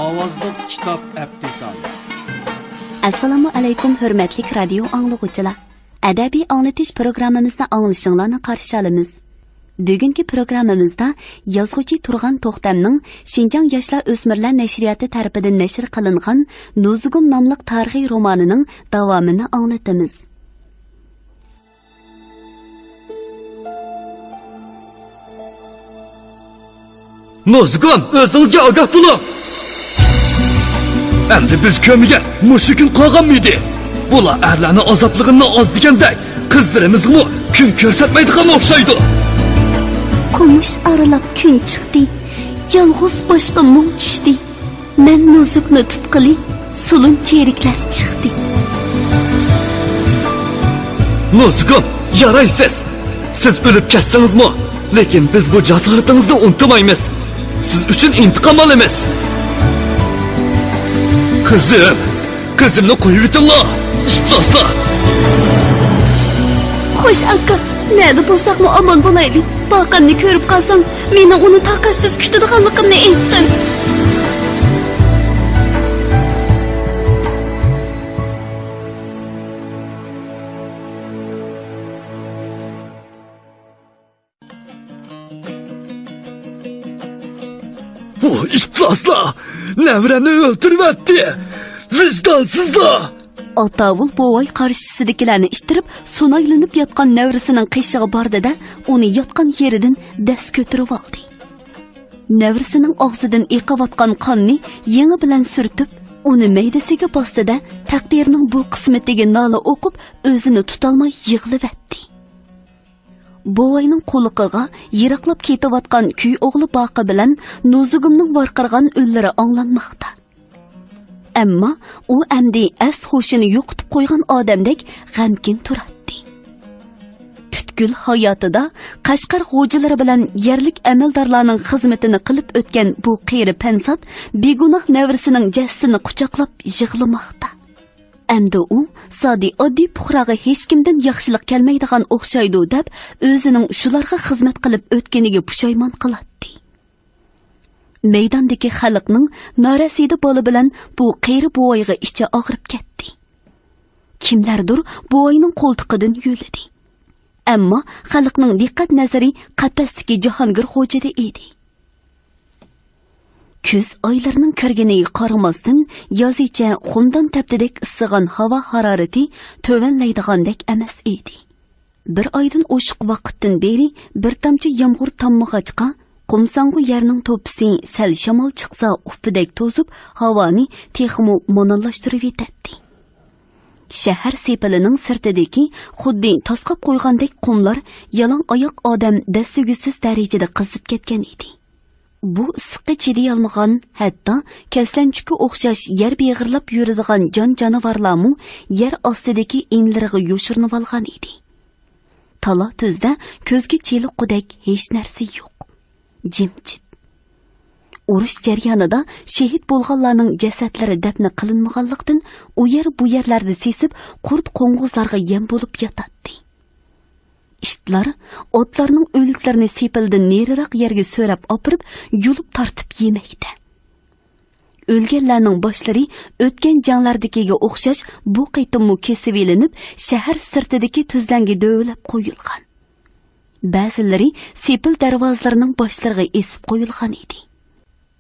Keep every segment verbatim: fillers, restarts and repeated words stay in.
ئاۋازلىق كىتاب ئەپتىكام. ئەسسالامۇ ئەلەيكۇم، ھۆرمەتلىك رادىيو ئاڭلىغۇچىلار. ئەدەبىي ئاڭلىتىش پروگراممىمىزنى ئاڭلىشىڭلارنى قارشى ئالىمىز. بۈگۈنكى پروگراممىمىزدا يازغۇچى تۇرغان توختەمنىڭ شىنجاڭ ياشلار ئۆسمۈرلەر نەشرىياتى تەرىپىدىن نەشر قىلىنغان نۇزۇگۇم ناملىق تارىخىي رومانىنىڭ داۋامىنى ئاڭلىتىمىز. نۇزۇگۇم، ئۆزىڭىزگە ئاگاھ بولۇڭ! ئەمدى بىز كۆرمىگەن مۇشۇ كۈن قالغانمىدى؟ بۇلار ئەرلەرنىڭ ئازابلىقىنى ئاز دېگەندەك، قىزلىرىمىزغىمۇ كۈن كۆرسەتمەيدىغان ئوخشايدۇ. قومۇش ئارىلاپ كۈن چىقتى، يالغۇز باشقا مۇڭ چۈشتى. مەن نۇزۇگنى تۇتقىلى، سولۇن چېرىكلەر چىقتى. نۇزۇگۇم، يارايسىز! سىز ئۆلۈپ كەتسىڭىزمۇ، لېكىن بىز بۇ جاسارىتىڭىزنى ئۇنتۇمايمىز. سىز ئۈچۈن ئىنتىقام ئالىمىز. قىزىم، قىزىمنى قويۇۋېتىڭلار، ئىپلاسلار! خوش ئاكا، نەدە بولساقمۇ ئامان بولايلى. باقامنى كۆرۈپ قالساڭ، مېنىڭ ئۇنى تاقەتسىز كۈتىدىغانلىقىمنى ئېيتقىن. بۇ ئىپلاسلار نەۋرەمنى ئۆلتۈرۈۋەتتى! ۋىجدانسىزلار! ئاتاۋۇل بوۋاي قارشىسىدىكىلەرنى ئىتتىرىپ، سۇنايلىنىپ ياتقان نەۋرىسىنىڭ قېشىغا باردى-دە، ئۇنى ياتقان يېرىدىن دەس كۆتۈرۈۋالدى. نەۋرىسىنىڭ ئاغزىدىن ئېقىۋاتقان قاننى يېڭى بىلەن سۈرتۈپ، ئۇنى مەيدىسىگە باستى-دە، تەقدىرنىڭ بۇ قىسمىتىگە نالە ئوقۇپ، ئۆزىنى تۇتالماي يىغلىۋەتتى. بوۋاينىڭ قۇلىقىغا يىراقلاپ كېتىۋاتقان كۈي ئوغلى باقى بىلەن نۇزۇگۇمنىڭ ۋارقىرىغان ئۈنلىرى ئاڭلانماقتا. ئەمما ئۇ ئەمدى ئەس-ھوشىنى يوقىتىپ قويغان ئادەمدەك غەمكىن تۇراتتى. پۈتكۈل ھاياتىدا قەشقەر غوجىلىرى بىلەن يەرلىك ئەمەلدارلارنىڭ خىزمىتىنى قىلىپ ئۆتكەن بۇ قېرى پەنسات بىگۇناھ نەۋرىسىنىڭ جەسىتىنى قۇچاقلاپ يىغلىماقتا. ئەمدى ئۇ زادى ئاددىي پۇقراغا ھېچكىمدىن ياخشىلىق كەلمەيدىغان ئوخشايدۇ دەپ، ئۆزىنىڭ شۇلارغا خىزمەت قىلىپ ئۆتكىنىگە پۇشايمان قىلاتتى. مەيداندىكى خەلقنىڭ نارەسىدە بالا بىلەن بۇ قېرى بوۋايغا ئىچى ئاغرىپ كەتتى. كىملەردۇر بوۋاينىڭ قولتۇقىدىن يۆلىدى. ئەمما خەلقنىڭ دىققەت نەزىرى قەپەستىكى جاھانگىر خوجىدا ئىدى. كۈز ئايلىرىنىڭ كىرگىنىگە قارىماستىن، يازىچە خۇمدان تەپتىدەك ئىسسىغان ھاۋا ھارارىتى تۆۋەنلەيدىغاندەك ئەمەس ئىدى. بىر ئايدىن ئوشۇق ۋاقىتتىن بېرى بىر تامچە يامغۇر تاممىغاچقا، قۇمساڭغۇ يەرنىڭ توپىسى سەل شامال چىقسا ئۇپپىدەك توزۇپ، ھاۋانى تېخىمۇ مانانلاشتۇرۇۋېتەتتى. شەھەر سېپىلىنىڭ سىرتىدىكى خۇددى تاسقاپ قويغاندەك قۇملار يالاڭ ئاياق ئادەم دەسسىگۈسىز دەرىجىدە قىزىپ كەتكەن ئىدى. بۇ ئىسسىققا چىدىيالمىغان، ھەتتا كەسلەنچۈككە ئوخشاش يەر بېغىرلاپ يۈرىدىغان جان-جانىۋارلارمۇ يەر ئاستىدىكى ئىنلىرىغا يوشۇرۇنۇۋالغان ئىدى. تالا-تۈزدە كۆزگە چېلىققۇدەك ھېچ نەرسە يوق. جىمجىت. ئۇرۇش جەريانىدا شېھىت بولغانلارنىڭ جەسەتلىرى دەپنە قىلىنمىغانلىقتىن، ئۇ يەر بۇ يەرلەردە سېسىپ، قۇرت-قوڭغۇزلارغا يەم بولۇپ ياتاتتى. ئىتلار ئاتلارنىڭ ئۆلۈكلىرىنى سېپىلدىن نېرىراق يەرگە سۆرەپ ئاپىرىپ، يۇلۇپ تارتىپ يېمەكتە. ئۆلگەنلەرنىڭ باشلىرى ئۆتكەن جەڭلەردىكىگە ئوخشاش بۇ قېتىممۇ كېسىۋېلىنىپ، شەھەر سىرتىدىكى تۈزلەڭگە دۆۋىلەپ قويۇلغان. بەزىلىرى سېپىل دەرۋازىلىرىنىڭ باشلىرىغا ئېسىپ قويۇلغان ئىدى.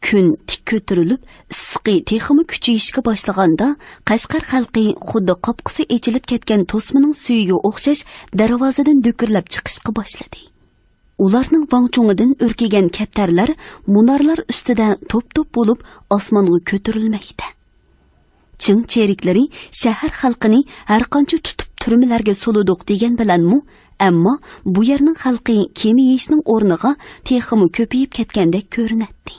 كۈن تىك كۆتۈرۈلۈپ، ئىسسىقى تېخىمۇ كۈچىيىشكە باشلىغاندا، قەشقەر خەلقى خۇددى قاپقىسى ئېچىلىپ كەتكەن توسمىنىڭ سۈيىگە ئوخشاش دەرۋازىدىن دۈكۈرلەپ چىقىشقا باشلىدى. ئۇلارنىڭ ۋاڭچۇڭىدىن ئۈركۈگەن كەپتەرلەر مۇنارلار ئۈستىدە توپ-توپ بولۇپ ئاسمانغا كۆتۈرۈلمەكتە. چىڭ چېرىكلىرى شەھەر خەلقىنى ھەرقانچە تۇتۇپ تۈرمىلەرگە سولىدۇق دېگەن بىلەنمۇ، ئەمما بۇ يەرنىڭ خەلقى كېمە يېيىشنىڭ ئورنىغا تېخىمۇ كۆپىيىپ كەتكەندەك كۆرۈنەتتى.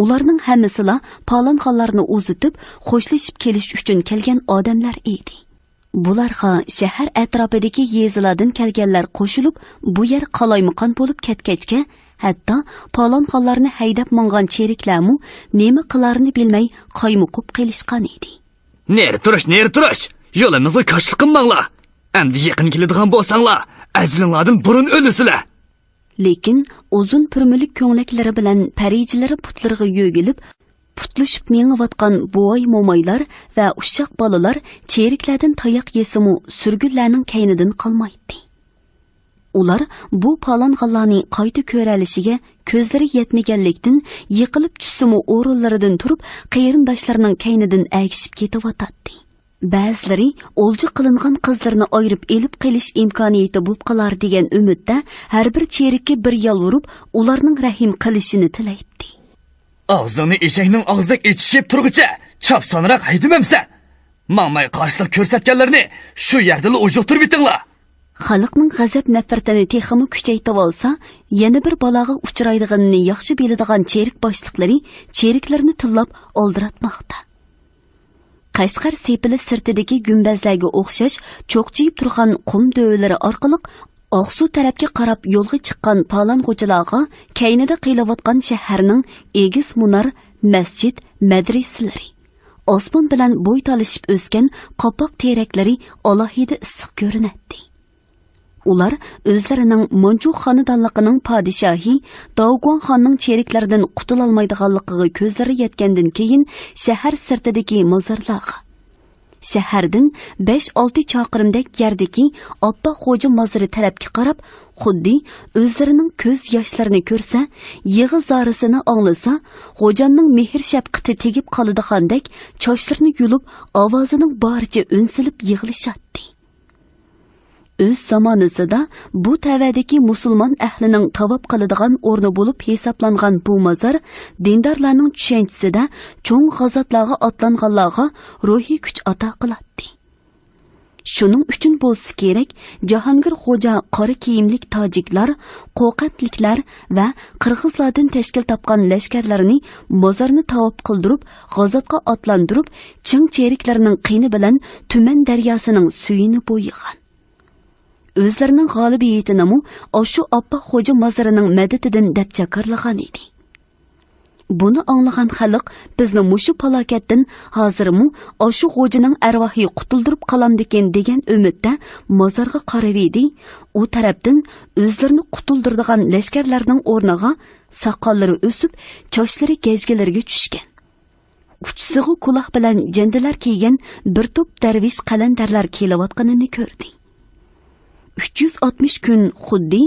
ئۇلارنىڭ ھەممىسىلا پالانخانلارنى ئۇزىتىپ، خوشلىشىپ كېلىش ئۈچۈن كەلگەن ئادەملەر ئىدى. بۇلارغا شەھەر ئەتراپىدىكى يېزىلاردىن كەلگەنلەر قوشۇلۇپ، بۇ يەر قالايمىقان بولۇپ كەتكەچكە، ھەتتا پالانخانلارنى ھەيدەپ ماڭغان چېرىكلەرمۇ نېمە قىلارىنى بىلمەي قايمۇقۇپ قېلىشقان ئىدى. نېرى تۇرۇش، نېرى تۇرۇش! يولىمىزغا كاشىلىق قىلماڭلار! ئەمدى يېقىن كېلىدىغان بولساڭلار، ئەجىلىڭلاردىن بۇرۇن ئۆلىسىلەر! لېكىن ئۇزۇن پۈرمىلىك كۆڭلەكلىرى بىلەن پەرىجىلىرى پۇتلىرىغا يۆگىلىپ، پۇتلىشىپ مېڭىۋاتقان بوۋاي-مومايلار ۋە ئۇششاق بالىلار چېرىكلەردىن تاياق يېسىمۇ، سۈرگۈنلەرنىڭ كەينىدىن قالمايتتى. ئۇلار بۇ پالانغانلارنى قايتا كۆرەلىشىگە كۆزلىرى يەتمىگەنلىكتىن، يىقىلىپ چۈشسىمۇ ئورۇنلىرىدىن تۇرۇپ، قېرىنداشلىرىنىڭ كەينىدىن ئەگىشىپ كېتىۋاتاتتى. بەزىلىرى ئولجا قىلىنغان قىزلىرىنى ئايرىپ ئېلىپ قېلىش ئىمكانىيىتى بولۇپ قالار دېگەن ئۈمىدتە، ھەر بىر چېرىككە بىر يالۋۇرۇپ، ئۇلارنىڭ رەھىم قىلىشىنى تىلەيتتى. «ئاغزىڭنى ئېشەكنىڭ ئاغزىدەك ئېچىشىپ تۇرغۇچە چاپسانراق ھەيدىمەمسەن؟ ماڭماي قارشىلىق كۆرسەتكەنلەرنى شۇ يەردىلا ئۇجۇقتۇرۇۋېتىڭلار!» خەلقنىڭ غەزەپ-نەپرىتىنى تېخىمۇ كۈچەيتىۋالسا، يەنە بىر بالاغا ئۇچرايدىغىنىنى ياخشى بىلىدىغان چېرىك باشلىقلىرى چېرىكلىرىنى تىللاپ ئالدىراتماقتا. قەشقەر سېپىلى سىرتىدىكى گۈمبەزلەرگە ئوخشاش چوقچىيىپ تۇرغان قۇم دۆۋىلىرى ئارقىلىق ئاقسۇ تەرەپكە قاراپ يولغا چىققان پالانغۇچىلارغا كەينىدە قېلىۋاتقان شەھەرنىڭ ئېگىز مۇنار، مەسچىت، مەدرىسىلىرى، ئاسمان بىلەن بوي تالىشىپ ئۆسكەن قاپاق تېرەكلىرى ئالاھىدە ئىسسىق كۆرۈنەتتى. ئۇلار ئۆزلىرىنىڭ مانجۇ خانىدانلىقىنىڭ پادىشاھى داۋگۇاڭ خاننىڭ چېرىكلەردىن قۇتۇلالمايدىغانلىقىغا كۆزلىرى يەتكەندىن كېيىن، شەھەر سىرتىدىكى مازارلارغا، شەھەردىن بەش-ئالتە چاقىرىمدەك يەردىكى ئاپپاق خوجا مازىرى تەرەپكە قاراپ، خۇددى ئۆزلىرىنىڭ كۆز ياشلىرىنى كۆرسە، يىغا زارىسىنى ئاڭلىسا، خوجامنىڭ مېھىر-شەپقىتى تېگىپ قالىدىغاندەك، چاچلىرىنى يۇلۇپ، ئاۋازىنىڭ بارىچە ئۈن سېلىپ يىغلىشاتتى. ئۆز زامانىسىدا بۇ تەۋەدىكى مۇسۇلمان ئەھلىنىڭ تاۋاپ قىلىدىغان ئورنى بولۇپ ھېسابلانغان بۇ مازار دىندارلارنىڭ چۈشەنچىسىدە چوڭ غازاتلارغا ئاتلانغانلارغا روھىي كۈچ ئاتا قىلاتتى. شۇنىڭ ئۈچۈن بولسا كېرەك، جاھانگىر خوجا قارا كىيىملىك تاجىكلار، قوقەنتلىكلەر ۋە قىرغىزلاردىن تەشكىل تاپقان لەشكەرلەرنى مازارنى تاۋاپ قىلدۇرۇپ، غازاتقا ئاتلاندۇرۇپ، چىڭ چېرىكلەرنىڭ قېنى بىلەن تۈمەن دەرياسىنىڭ سۈيىنى بويىغان. ئۆزلىرىنىڭ غالىبىيىتىنىمۇ ئاشۇ ئاپپاق خوجا مازىرىنىڭ مەدىتىدىن دەپ جاكارلىغان ئىدى. بۇنى ئاڭلىغان خەلق، بىزنى مۇشۇ پالاكەتتىن ھازىرمۇ ئاشۇ خوجىنىڭ ئەرۋاھى قۇتۇلدۇرۇپ قالامدىكىن دېگەن ئۈمىدتە مازارغا قارىۋىدى. ئۇ تەرەپتىن ئۆزلىرىنى قۇتۇلدۇرىدىغان لەشكەرلەرنىڭ ئورنىغا ساقاللىرى ئۆسۈپ، چاچلىرى گەجگىلىرىگە چۈشكەن، ئۇچىسىغا كۇلاھ بىلەن جەندىلەر كىيگەن بىر توپ دەرۋىش قەلەندەرلەر كېلىۋاتقىنىنى كۆردى. ئۈچ يۈز ئاتمىش كۈن خۇددى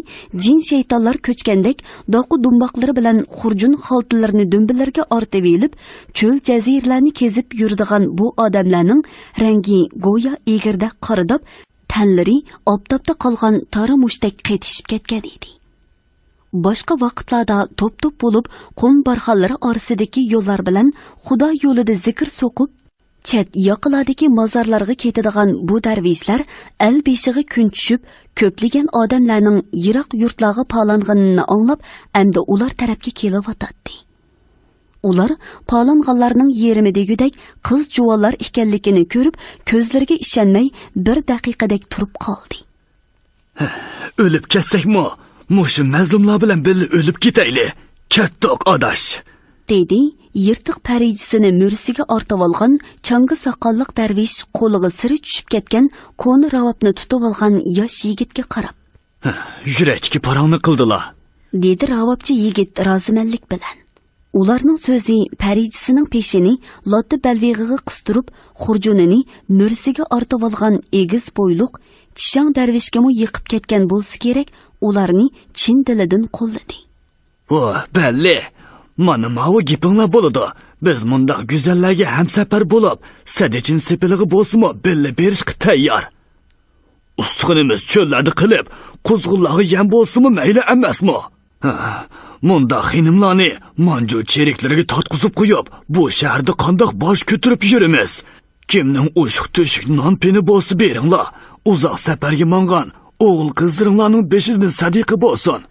جىن-شەيتانلار كۆچكەندەك داقۇ دۇمباقلىرى بىلەن خۇرجۇن خالتىلىرىنى دۈمبىلىرىگە ئارتىۋېلىپ، چۆل-جەزىرىلەرنى كېزىپ يۈرىدىغان بۇ ئادەملەرنىڭ رەڭگى گويا ئېگىردەك قارىداپ، تەنلىرى ئاپتاپتا قالغان تارا مۇشتەك قېتىشىپ كەتكەن ئىدى. باشقا ۋاقىتلاردا توپ-توپ بولۇپ، قۇم بارخانلىرى ئارىسىدىكى يوللار بىلەن خۇدا يولىدا زىكىر سوقۇپ، چەت ياقىلاردىكى مازارلارغا كېتىدىغان بۇ دەرۋىشلەر ئەل بېشىغا كۈن چۈشۈپ، كۆپلىگەن ئادەملەرنىڭ يىراق يۇرتلارغا پالانغىنىنى ئاڭلاپ، ئەمدى ئۇلار تەرەپكە كېلىۋاتاتتى. ئۇلار پالانغانلارنىڭ يېرىمى دېگۈدەك قىز جۇۋانلار ئىكەنلىكىنى كۆرۈپ، كۆزلىرىگە ئىشەنمەي، بىر دەقىقىدەك تۇرۇپ قالدى. ئۆلۈپ كەتسەكمۇ، مۇشۇ مەزلۇملار بىلەن بىللە ئۆلۈپ كېتەيلى. كەتتۇق، ئاداش. دېدى يىرتىق پەرىجىسىنى مۈرىسىگە ئارتىۋالغان چاڭگا ساقاللىق دەرۋىش قولىغا سىرى چۈشۈپ كەتكەن كونا راۋابنى تۇتۇۋالغان ياش يىگىتكە قاراپ. يۈرەكتىكى پاراڭنى قىلدىلا. دېدى راۋابچى يىگىت رازىمەنلىك بىلەن. ئۇلارنىڭ سۆزى پەرىجىسىنىڭ پېشىنى لاتا بەلبېغىغا قىستۇرۇپ، خۇرجۇنىنى مۈرىسىگە ئارتىۋالغان ئېگىز بويلۇق چىشاڭ دەرۋىشكىمۇ يېقىپ كەتكەن بولسا كېرەك، ئۇلارنى چىن دىلىدىن قوللىدى. ۋاھ، بەللى! مانا ماۋۇ گېپىڭلار بولىدۇ. بىز مۇنداق گۈزەللەرگە ھەمسەپەر بولۇپ، سەددىچىن سېپىلىغا بولسىمۇ بىللە بېرىشقا تەييار. ئۇستىخىنىمىز چۆللەردە قېلىپ، قۇزغۇنلارغا يەم بولسىمۇ مەيلى ئەمەسمۇ؟ ھە، مۇنداق خېنىملارنى مانجۇ چېرىكلىرىگە تارتقۇزۇپ قويۇپ، بۇ شەھەردە قانداق باش كۆتۈرۈپ يۈرىمىز؟ كىمنىڭ ئوشۇق تۆشۈك نان پېنى بولسا بېرىڭلار، ئۇزاق سەپەرگە ماڭغان ئوغۇل-قىزلىرىڭلارنىڭ بېشىدىن سەدىقە بولسۇن.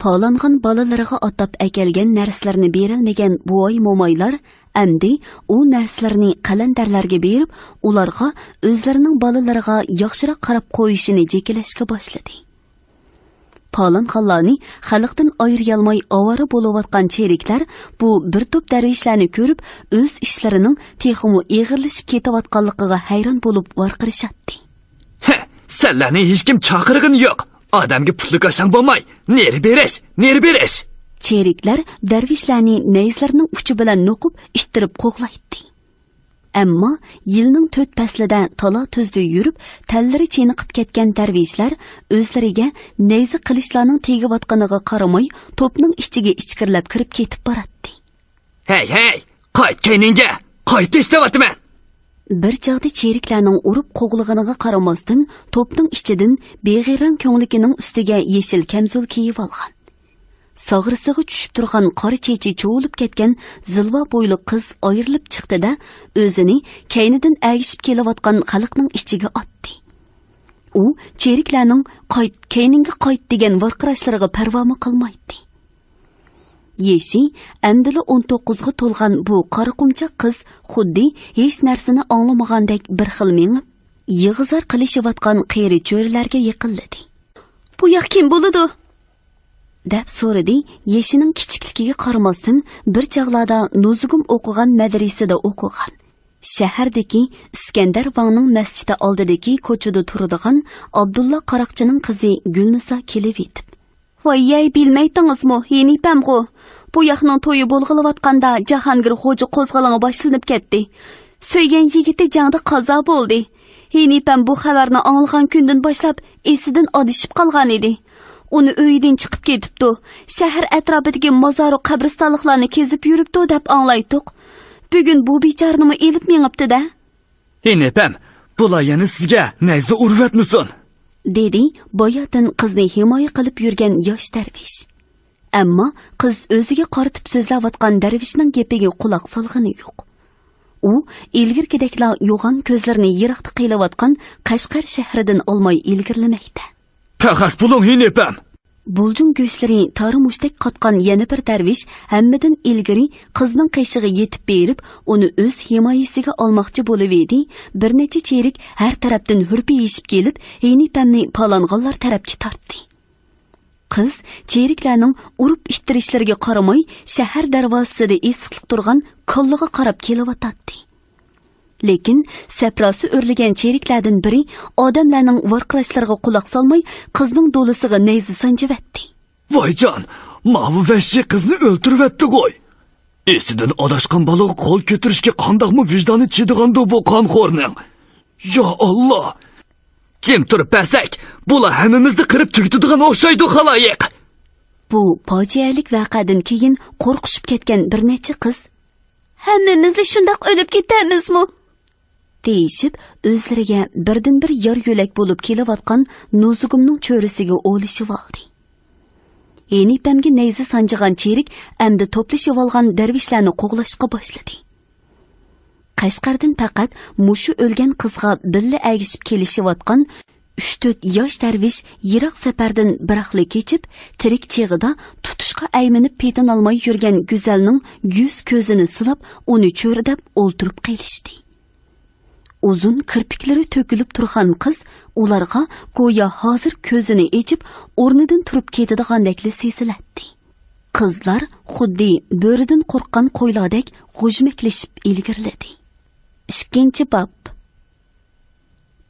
پالانغان بالىلىرىغا ئاتاپ ئەكەلگەن نەرسىلىرىنى بېرەلمىگەن بوۋاي-مومايلار ئەمدى ئۇ نەرسىلىرىنى قەلەندەرلەرگە بېرىپ، ئۇلارغا ئۆزلىرىنىڭ بالىلىرىغا ياخشىراق قاراپ قويۇشىنى جېكىلەشكە باشلىدى. پالانخانلارنى خەلقتىن ئايرىيالماي ئاۋارە بولۇۋاتقان چېرىكلەر بۇ بىر توپ دەرۋىشلەرنى كۆرۈپ، ئۆز ئىشلىرىنىڭ تېخىمۇ ئېغىرلىشىپ كېتىۋاتقانلىقىغا ھەيران بولۇپ ۋارقىرىشاتتى. ھە، سەنلەرنى ھېچكىم چاقىرغىنى يوق. ئادەمگە پۇتلۇك ئاشاڭ بولماي، نېرى بېرىش، نېرى بېرىش! چېرىكلەر دەرۋىشلەرنى نەيزىلىرىنىڭ ئۇچى بىلەن نوقۇپ، ئىتتىرىپ قوغلايتتى. ئەمما يىلنىڭ تۆت پەسلىدە تالا-تۈزدە يۈرۈپ، تەنلىرى چېنىقىپ كەتكەن دەرۋىشلەر ئۆزلىرىگە نەيزە قىلىچلارنىڭ تېگىۋاتقىنىغا قارىماي، توپنىڭ ئىچىگە ئىچكىرىلەپ كىرىپ كېتىپ باراتتى. ھەي، ھەي! قايت كەينىڭگە! قايتىش دەۋاتىمەن! بىر چاغدا چېرىكلەرنىڭ ئۇرۇپ قوغلىغىنىغا قارىماستىن، توپنىڭ ئىچىدىن بىغەيرەڭ كۆڭلىكىنىڭ ئۈستىگە يېشىل كەمزۇل كىيىۋالغان، ساغرىسىغا چۈشۈپ تۇرغان قارا چېچى چۇۋۇلۇپ كەتكەن زىلۋا بويلۇق قىز ئايرىلىپ چىقتى-دە، ئۆزىنى كەينىدىن ئەگىشىپ كېلىۋاتقان خەلقنىڭ ئىچىگە ئاتتى. ئۇ چېرىكلەرنىڭ «قايت، كەينىڭگە قايت» دېگەن ۋارقىراشلىرىغا پەرۋامۇ قىلمايتتى. يېشى ئەمدىلا ئون توققۇزغا تولغان بۇ قارا قۇمچاق قىز خۇددى ھېچ نەرسىنى ئاڭلىمىغاندەك بىر خىل مېڭىپ، يىغا-زار قىلىشىۋاتقان قېرى چۆرىلەرگە يېقىنلىدى. «بۇ ياق كىم بولىدۇ؟» دەپ سورىدى يېشىنىڭ كىچىكلىكىگە قارىماستىن، بىر چاغلاردا نۇزۇگۇم ئوقۇغان مەدرىسىدە ئوقۇغان، شەھەردىكى ئىسكەندەر ۋاڭنىڭ مەسچىتى ئالدىدىكى كوچىدا تۇرىدىغان ئابدۇللا قاراقچىنىڭ قىزى گۈلنىسا كېلىۋېتىپ، «ۋاي-يەي، بىلمەيتتىڭىزمۇ؟ ھېنىپەمغۇ! بۇ ياقنىڭ تويى بولغىلىۋاتقاندا، جاھانگىر خوجا قوزغىلىڭى باشلىنىپ كەتتى. سۆيگەن يىگىتى جەڭدە قازا بولدى. ھېنىپەم بۇ خەۋەرنى ئاڭلىغان كۈندىن باشلاپ ئېسىدىن ئادىشىپ قالغانىدى. ئۇنى ئۆيىدىن چىقىپ كېتىپتۇ. شەھەر ئەتراپىدىكى مازارۇ قەبرىستانلىقلارنى كېزىپ يۈرۈپتۇ دەپ ئاڭلايتتۇق. بۈگۈن بۇ بىچارىنىمۇ ئېلىپ مېڭىپتۇ-دە.» «ھېنىپەم، بۇلار يەنە سىزگە نەيزە ئۇرۇۋەتمىسۇن!» دېدى باياتىن قىزنى ھىمايە قىلىپ يۈرگەن ياش دەرۋىش. ئەمما قىز ئۆزىگە قارىتىپ سۆزلەۋاتقان دەرۋىشنىڭ گېپىگە قۇلاق سالغىنى يوق. ئۇ ئىلگىرىكىدەكلا يوغان كۆزلىرىنى يىراقتا قىلىۋاتقان قەشقەر شەھىرىدىن ئالماي ئىلگىرىلىمەكتە. «پەخەس بولۇڭ، ھېنىپەم!» بۇلجۇڭ گۆشلىرى تارىمۇشتەك قاتقان يەنە بىر دەرۋىش ھەممىدىن ئىلگىرى قىزنىڭ قېشىغا يېتىپ بېرىپ، ئۇنى ئۆز ھىمايىسىگە ئالماقچى بولۇۋىدى، بىر نەچچە چېرىك ھەر تەرەپتىن ھۈرپىيىشىپ كېلىپ، ھېنىپەمنى پالانغانلار تەرەپكە تارتتى. قىز چېرىكلەرنىڭ ئۇرۇپ ئىتتىرىشلىرىگە قارىماي، شەھەر دەرۋازىسىدا ئېسىقلىق تۇرغان كاللىغا قاراپ كېلىۋاتاتتى. لېكىن سەپراسى ئۆرلىگەن چېرىكلەردىن بىرى ئادەملەرنىڭ ۋارقىراشلىرىغا قۇلاق سالماي، قىزنىڭ دولىسىغا نەيزە سانجىۋەتتى. «ۋايجان، ماۋۇ ۋەھشىي قىزنى ئۆلتۈرۈۋەتتىغۇي! ئېسىدىن ئاداشقان بالىغا قول كۆتۈرۈشكە قانداقمۇ ۋىجدانى چىدىغاندۇ بۇ قانخورنىڭ؟ يا ئاللا!» «جىم تۇرۇپ بەرسەك، بۇلار ھەممىمىزنى قىرىپ تۈگىتىدىغان ئوخشايدۇ، خالايىق!» بۇ پاجىئەلىك ۋەقەدىن كېيىن قورقۇشۇپ كەتكەن بىر نەچچە قىز، «ھەممىمىزلا شۇنداق ئۆلۈپ كېتەمىزمۇ؟» دېيىشىپ، ئۆزلىرىگە بىردىنبىر يار يۆلەك بولۇپ كېلىۋاتقان نۇزۇگۇمنىڭ چۆرىسىگە ئولىشىۋالدى. ھېنىپەمگە نەيزە سانجىغان چېرىك ئەمدى توپلىشىۋالغان دەرۋىشلەرنى قوغلاشقا باشلىدى. قەشقەردىن پەقەت مۇشۇ ئۆلگەن قىزغا بىللە ئەگىشىپ كېلىشىۋاتقان ئۈچ-تۆت ياش دەرۋىش يىراق سەپەردىن بىراقلا كېچىپ، تىرىك چېغىدا تۇتۇشقا ئەيمىنىپ پېتىنالماي يۈرگەن گۈزەلنىڭ يۈز-كۆزىنى سىلاپ، ئۇنى چۆرىدەپ ئولتۇرۇپ قېلىشتى. ئۇزۇن كىرپىكلىرى تۆكۈلۈپ تۇرغان قىز ئۇلارغا گويا ھازىر كۆزىنى ئېچىپ، ئورنىدىن تۇرۇپ كېتىدىغاندەكلا سېزىلەتتى. قىزلار خۇددى بۆرىدىن قورققان قويلاردەك غۇژمەكلىشىپ ئىلگىرىلىدى. ئىككىنچى باب.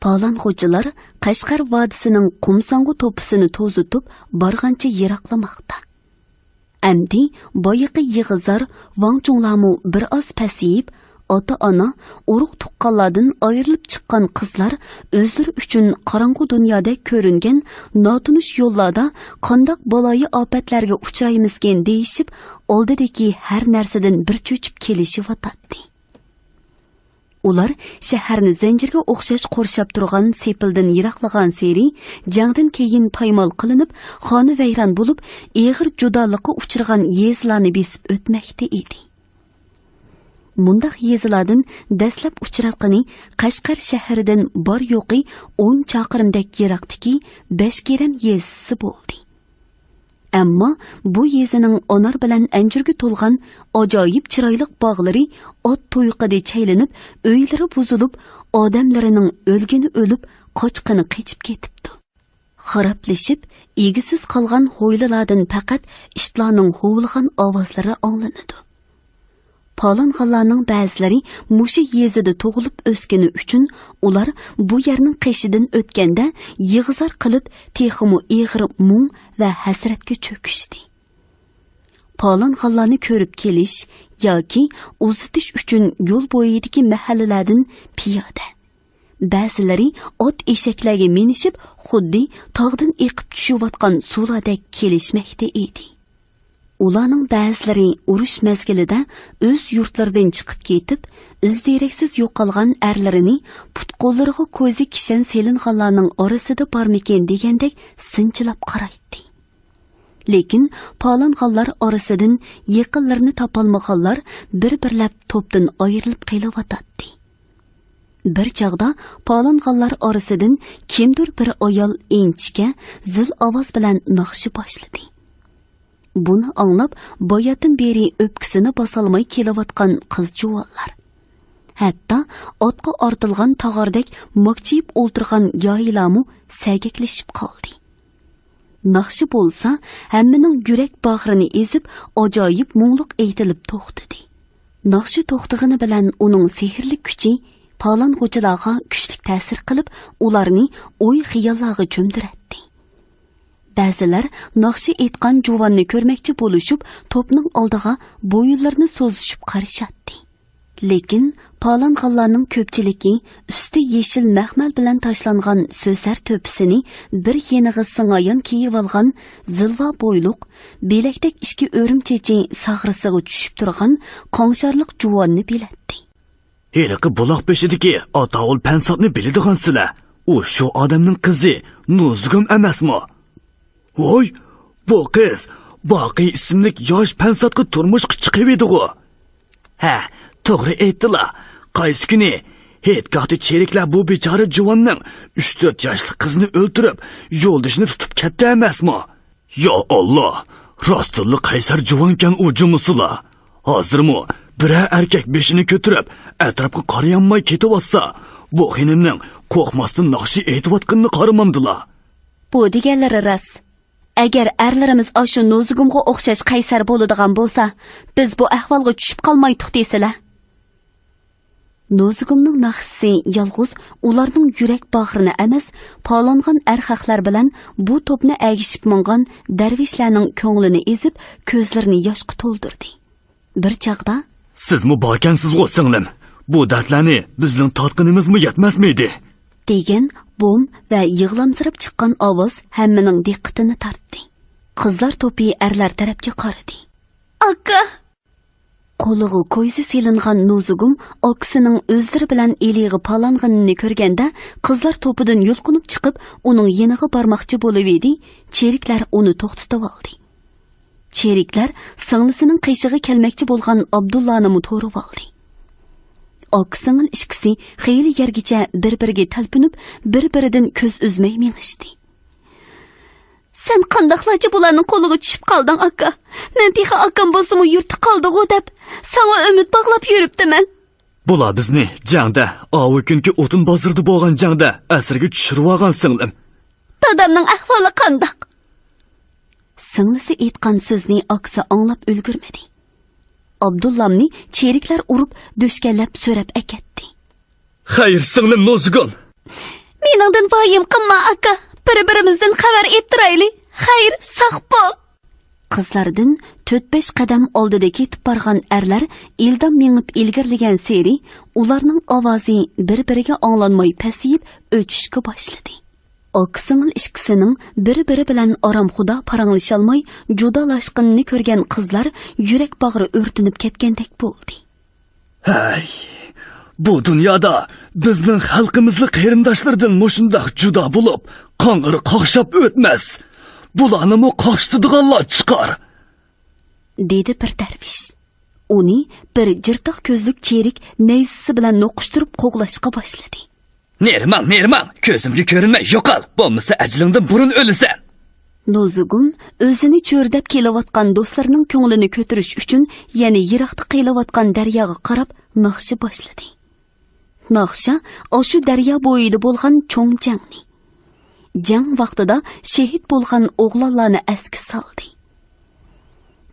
پالانغۇچىلار قەشقەر ۋادىسىنىڭ قۇمساڭغۇ توپىسىنى توزۇتۇپ بارغانچە يىراقلىماقتا. ئەمدى بايىقى يىغا-زار، ۋاڭ-چۇڭلارمۇ بىر ئاز پەسىيىپ، ئاتا-ئانا، ئۇرۇق-تۇغقانلاردىن ئايرىلىپ چىققان قىزلار ئۆزلىرى ئۈچۈن قاراڭغۇ دۇنيادەك كۆرۈنگەن ناتونۇش يوللاردا قانداق بالايىئاپەتلەرگە ئۇچرايمىزكىن دېيىشىپ، ئالدىدىكى ھەر نەرسىدىن بىر چۆچۈپ كېلىشىۋاتاتتى. ئۇلار شەھەرنى زەنجىرگە ئوخشاش قورشاپ تۇرغان سېپىلدىن يىراقلىغانسېرى، جەڭدىن كېيىن پايمال قىلىنىپ، خانىۋەيران بولۇپ، ئېغىر جۇدالىققا ئۇچرىغان يېزىلارنى بېسىپ ئۆتمەكتە ئىدى. مۇنداق يېزىلاردىن دەسلەپ ئۇچراتقىنى قەشقەر شەھىرىدىن بار-يوقى ئون چاقىرىمدەك يىراقتىكى بەشكېرەم يېزىسى بولدى. ئەمما بۇ يېزىنىڭ ئانار بىلەن ئەنجۈرگە تولغان ئاجايىپ چىرايلىق باغلىرى ئات تۇيىقىدا چەيلىنىپ، ئۆيلىرى بۇزۇلۇپ، ئادەملىرىنىڭ ئۆلگىنى ئۆلۈپ، قاچقىنى قېچىپ كېتىپتۇ. خارابلىشىپ، ئىگىسىز قالغان ھويلىلاردىن پەقەت ئىتلارنىڭ ھۇۋلىغان ئاۋازلىرى ئاڭلىنىدۇ. پالانغانلارنىڭ بەزىلىرى مۇشۇ يېزىدا تۇغۇلۇپ ئۆسكىنى ئۈچۈن، ئۇلار بۇ يەرنىڭ قېشىدىن ئۆتكەندە يىغا-زار قىلىپ، تېخىمۇ ئېغىر مۇڭ ۋە ھەسرەتكە چۆكۈشتى. پالانغانلارنى كۆرۈپ كېلىش ياكى ئۇزىتىش ئۈچۈن يول بويىدىكى مەھەللىلەردىن پىيادە، بەزىلىرى ئات ئېشەكلەرگە مىنىشىپ، خۇددى تاغدىن ئېقىپ چۈشۈۋاتقان سۇلاردەك كېلىشمەكتە ئىدى. ئۇلارنىڭ بەزىلىرى ئۇرۇش مەزگىلىدە ئۆز يۇرتلىرىدىن چىقىپ كېتىپ، ئىز دېرەكسىز يوقالغان ئەرلىرىنى پۇت-قوللىرىغا كوزا كىشەن سېلىنغانلارنىڭ ئارىسىدا بارمىكىن دېگەندەك سىنچىلاپ قارايتتى. لېكىن پالانغانلار ئارىسىدىن يېقىنلىرىنى تاپالمىغانلار بىر-بىرلەپ توپتىن ئايرىلىپ قېلىۋاتاتتى. بىر چاغدا پالانغانلار ئارىسىدىن كىمدۇر بىر ئايال ئىنچىكە، زىل ئاۋاز بىلەن ناخشا باشلىدى. بۇنى ئاڭلاپ، باياتىن بېرى ئۆپكىسىنى باسالماي كېلىۋاتقان قىز-جۇۋانلار، ھەتتا ئاتقا ئارتىلغان تاغاردەك ماكچىيىپ ئولتۇرغان يايىلارمۇ سەگەكلىشىپ قالدى. ناخشا بولسا ھەممىنىڭ يۈرەك باغرىنى ئېزىپ، ئاجايىپ مۇڭلۇق ئېيتىلىپ توختىدى. ناخشا توختىغىنى بىلەن ئۇنىڭ سېھىرلىك كۈچى پالانغۇچىلارغا كۈچلۈك تەسىر قىلىپ، ئۇلارنى ئوي-خىياللارغا چۆمدۈرەتتى. بەزىلەر ناخشا ئېيتقان جۇۋاننى كۆرمەكچى بولۇشۇپ، توپنىڭ ئالدىغا بويۇنلىرىنى سوزۇشۇپ قارىشاتتى. لېكىن پالانغانلارنىڭ كۆپچىلىكى ئۈستى يېشىل مەخمەل بىلەن تاشلانغان سۆسەر تۆپىسىنى بىر يېنىغا سىڭايان كىيىۋالغان زىلۋا بويلۇق، بىلەكتەك ئىككى ئۆرۈم چېچى ساغرىسىغا چۈشۈپ تۇرغان قاڭشارلىق جۇۋاننى بىلەتتى. ھېلىقى بۇلاق بېشىدىكى ئاتاۋۇل پەنساتنى بىلىدىغانسىلەر، ئۇ شۇ ئادەمنىڭ قىزى نوزۇگۇم ئەمەسمۇ؟ ۋوي، بۇ قىز باقى ئىسىملىك ياش پەنساتقا تۇرمۇشقا چىقىۋىدىغۇ. ھە، توغرا ئېيتتىلا. قايسى كۈنى ھېيتگاھتا چېرىكلەر بۇ بىچارە جۇۋاننىڭ ئۈچ تۆت ياشلىق قىزىنى ئۆلتۈرۈپ، يولدىشىنى تۇتۇپ كەتتى ئەمەسمۇ؟ يا ئاللا، راستتىنلا قەيسەر جۇۋانكەن ئۇ جۇمۇسىلا. ھازىرمۇ بىرەر ئەركەك بېشىنى كۆتۈرۈپ، ئەتراپقا قارىيالماي كېتىۋاتسا، بۇ خېنىمنىڭ قورقماستىن ناخشا ئېيتىۋاتقىنىنى قارىمامدىلا. بۇ دېگەنلىرى راست. ئەگەر ئەرلىرىمىز ئاشۇ نوزۇگۇمغا ئوخشاش قەيسەر بولىدىغان بولسا، بىز بۇ ئەھۋالغا چۈشۈپ قالمايتتۇق دېسىلە. نوزۇگۇمنىڭ ناخشىسى يالغۇز ئۇلارنىڭ يۈرەك باغرىنى ئەمەس، پالانغان ئەرخەقلەر بىلەن بۇ توپنى ئەگىشىپ ماڭغان دەرۋىشلەرنىڭ كۆڭلىنى ئېزىپ، كۆزلىرىنى ياشقا تولدۇردى. بىر چاغدا، سىزمۇ باركەنسىزغۇ، سىڭلىم؟ بۇ دەردلەرنى بىزنىڭ تارتقىنىمىزمۇ يەتمەسمىدى؟ دېگەن بوم ۋە يىغلامسىراپ چىققان ئاۋاز ھەممىنىڭ دىققىتىنى تارتتى. قىزلار توپى ئەرلەر تەرەپكە قارىدى. ئاكا! قولىغا كويزا سېلىنغان نوزۇگۇم ئاكىسىنىڭ ئۆزلىرى بىلەن ئىلىغا پالانغىنىنى كۆرگەندە، قىزلار توپىدىن يۇلقۇنۇپ چىقىپ، ئۇنىڭ يېنىغا بارماقچى بولۇۋىدى، چېرىكلەر ئۇنى توختىتىۋالدى. چېرىكلەر سىڭلىسىنىڭ قېشىغا كەلمەكچى بولغان ئابدۇللانىمۇ تورىۋالدى. ئاكا-سىڭىل ئىككىسى خېلى يەرگىچە بىر-بىرىگە تەلپۈنۈپ، بىر-بىرىدىن كۆز ئۈزمەي مېڭىشتى. سەن قانداقلارچە بۇلارنىڭ قولىغا چۈشۈپ قالدىڭ، ئاكا؟ مەن تېخى ئاكام بولسىمۇ يۇرتتا قالدىغۇ دەپ، ساڭا ئۈمىد باغلاپ يۈرۈپتىمەن. بۇلار بىزنى جەڭدە، ئاۋۇ كۈنكى ئوتۇن بازىرىدا بولغان جەڭدە ئەسىرگە چۈشۈرۈۋالغان، سىڭلىم. دادامنىڭ ئەھۋالى قانداق؟ سىڭلىسى ئېيتقان سۆزنى ئاكىسى ئاڭلاپ ئۈلگۈرمىدى. ئابدۇللامنى چېرىكلەر ئۇرۇپ، دۆشكەلەپ سۆرەپ ئەكەتتى. خەير، سىڭلىم نوزۇگۇم. مېنىڭدىن ۋايىم قىلما، ئاكا. بىر-بىرىمىزدىن خەۋەر ئېلىپ تۇرايلى. خەير، ساق بول. قىزلاردىن تۆت-بەش قەدەم ئالدىدا كېتىپ بارغان ئەرلەر ئىلدام مېڭىپ ئىلگىرىلىگەنسېرى، ئۇلارنىڭ ئاۋازى بىر-بىرىگە ئاڭلانماي پەسىيىپ ئۆچۈشكە باشلىدى. ئاكا-سىڭىل ئىككىسىنىڭ بىر-بىرى بىلەن ئارامخۇدا پاراڭلىشالماي جۇدالاشقىنىنى كۆرگەن قىزلار يۈرەك باغرى ئۆرتىنىپ كەتكەندەك بولدى. ھەي، بۇ دۇنيادا بىزنىڭ خەلقىمىزلا قېرىنداشلىرىدىن مۇشۇنداق جۇدا بولۇپ، قاڭغىرى قاقشاپ ئۆتمەس. بۇلارنىمۇ قاقشىتىدىغانلار چىقار. دېدى بىر دەرۋىش. ئۇنى بىر جىرتىق كۆزلۈك چېرىك نەيزىسى بىلەن نوقۇشتۇرۇپ قوغلاشقا باشلىدى. نېرى ماڭ، نېرى ماڭ! كۆزۈمگە كۆرۈنمەي يوقال، بولمىسا ئەجىلىڭدىن بۇرۇن ئۆلىسەن! نوزۇگۇم ئۆزىنى چۆرىدەپ كېلىۋاتقان دوستلىرىنىڭ كۆڭلىنى كۆتۈرۈش ئۈچۈن يەنە يىراقتا قېلىۋاتقان دەرياغا قاراپ ناخشا باشلىدى. ناخشا ئاشۇ دەريا بويىدا بولغان چوڭ جەڭنى، جەڭ ۋاقتىدا شېھىت بولغان ئوغلانلارنى ئەسكە سالدى.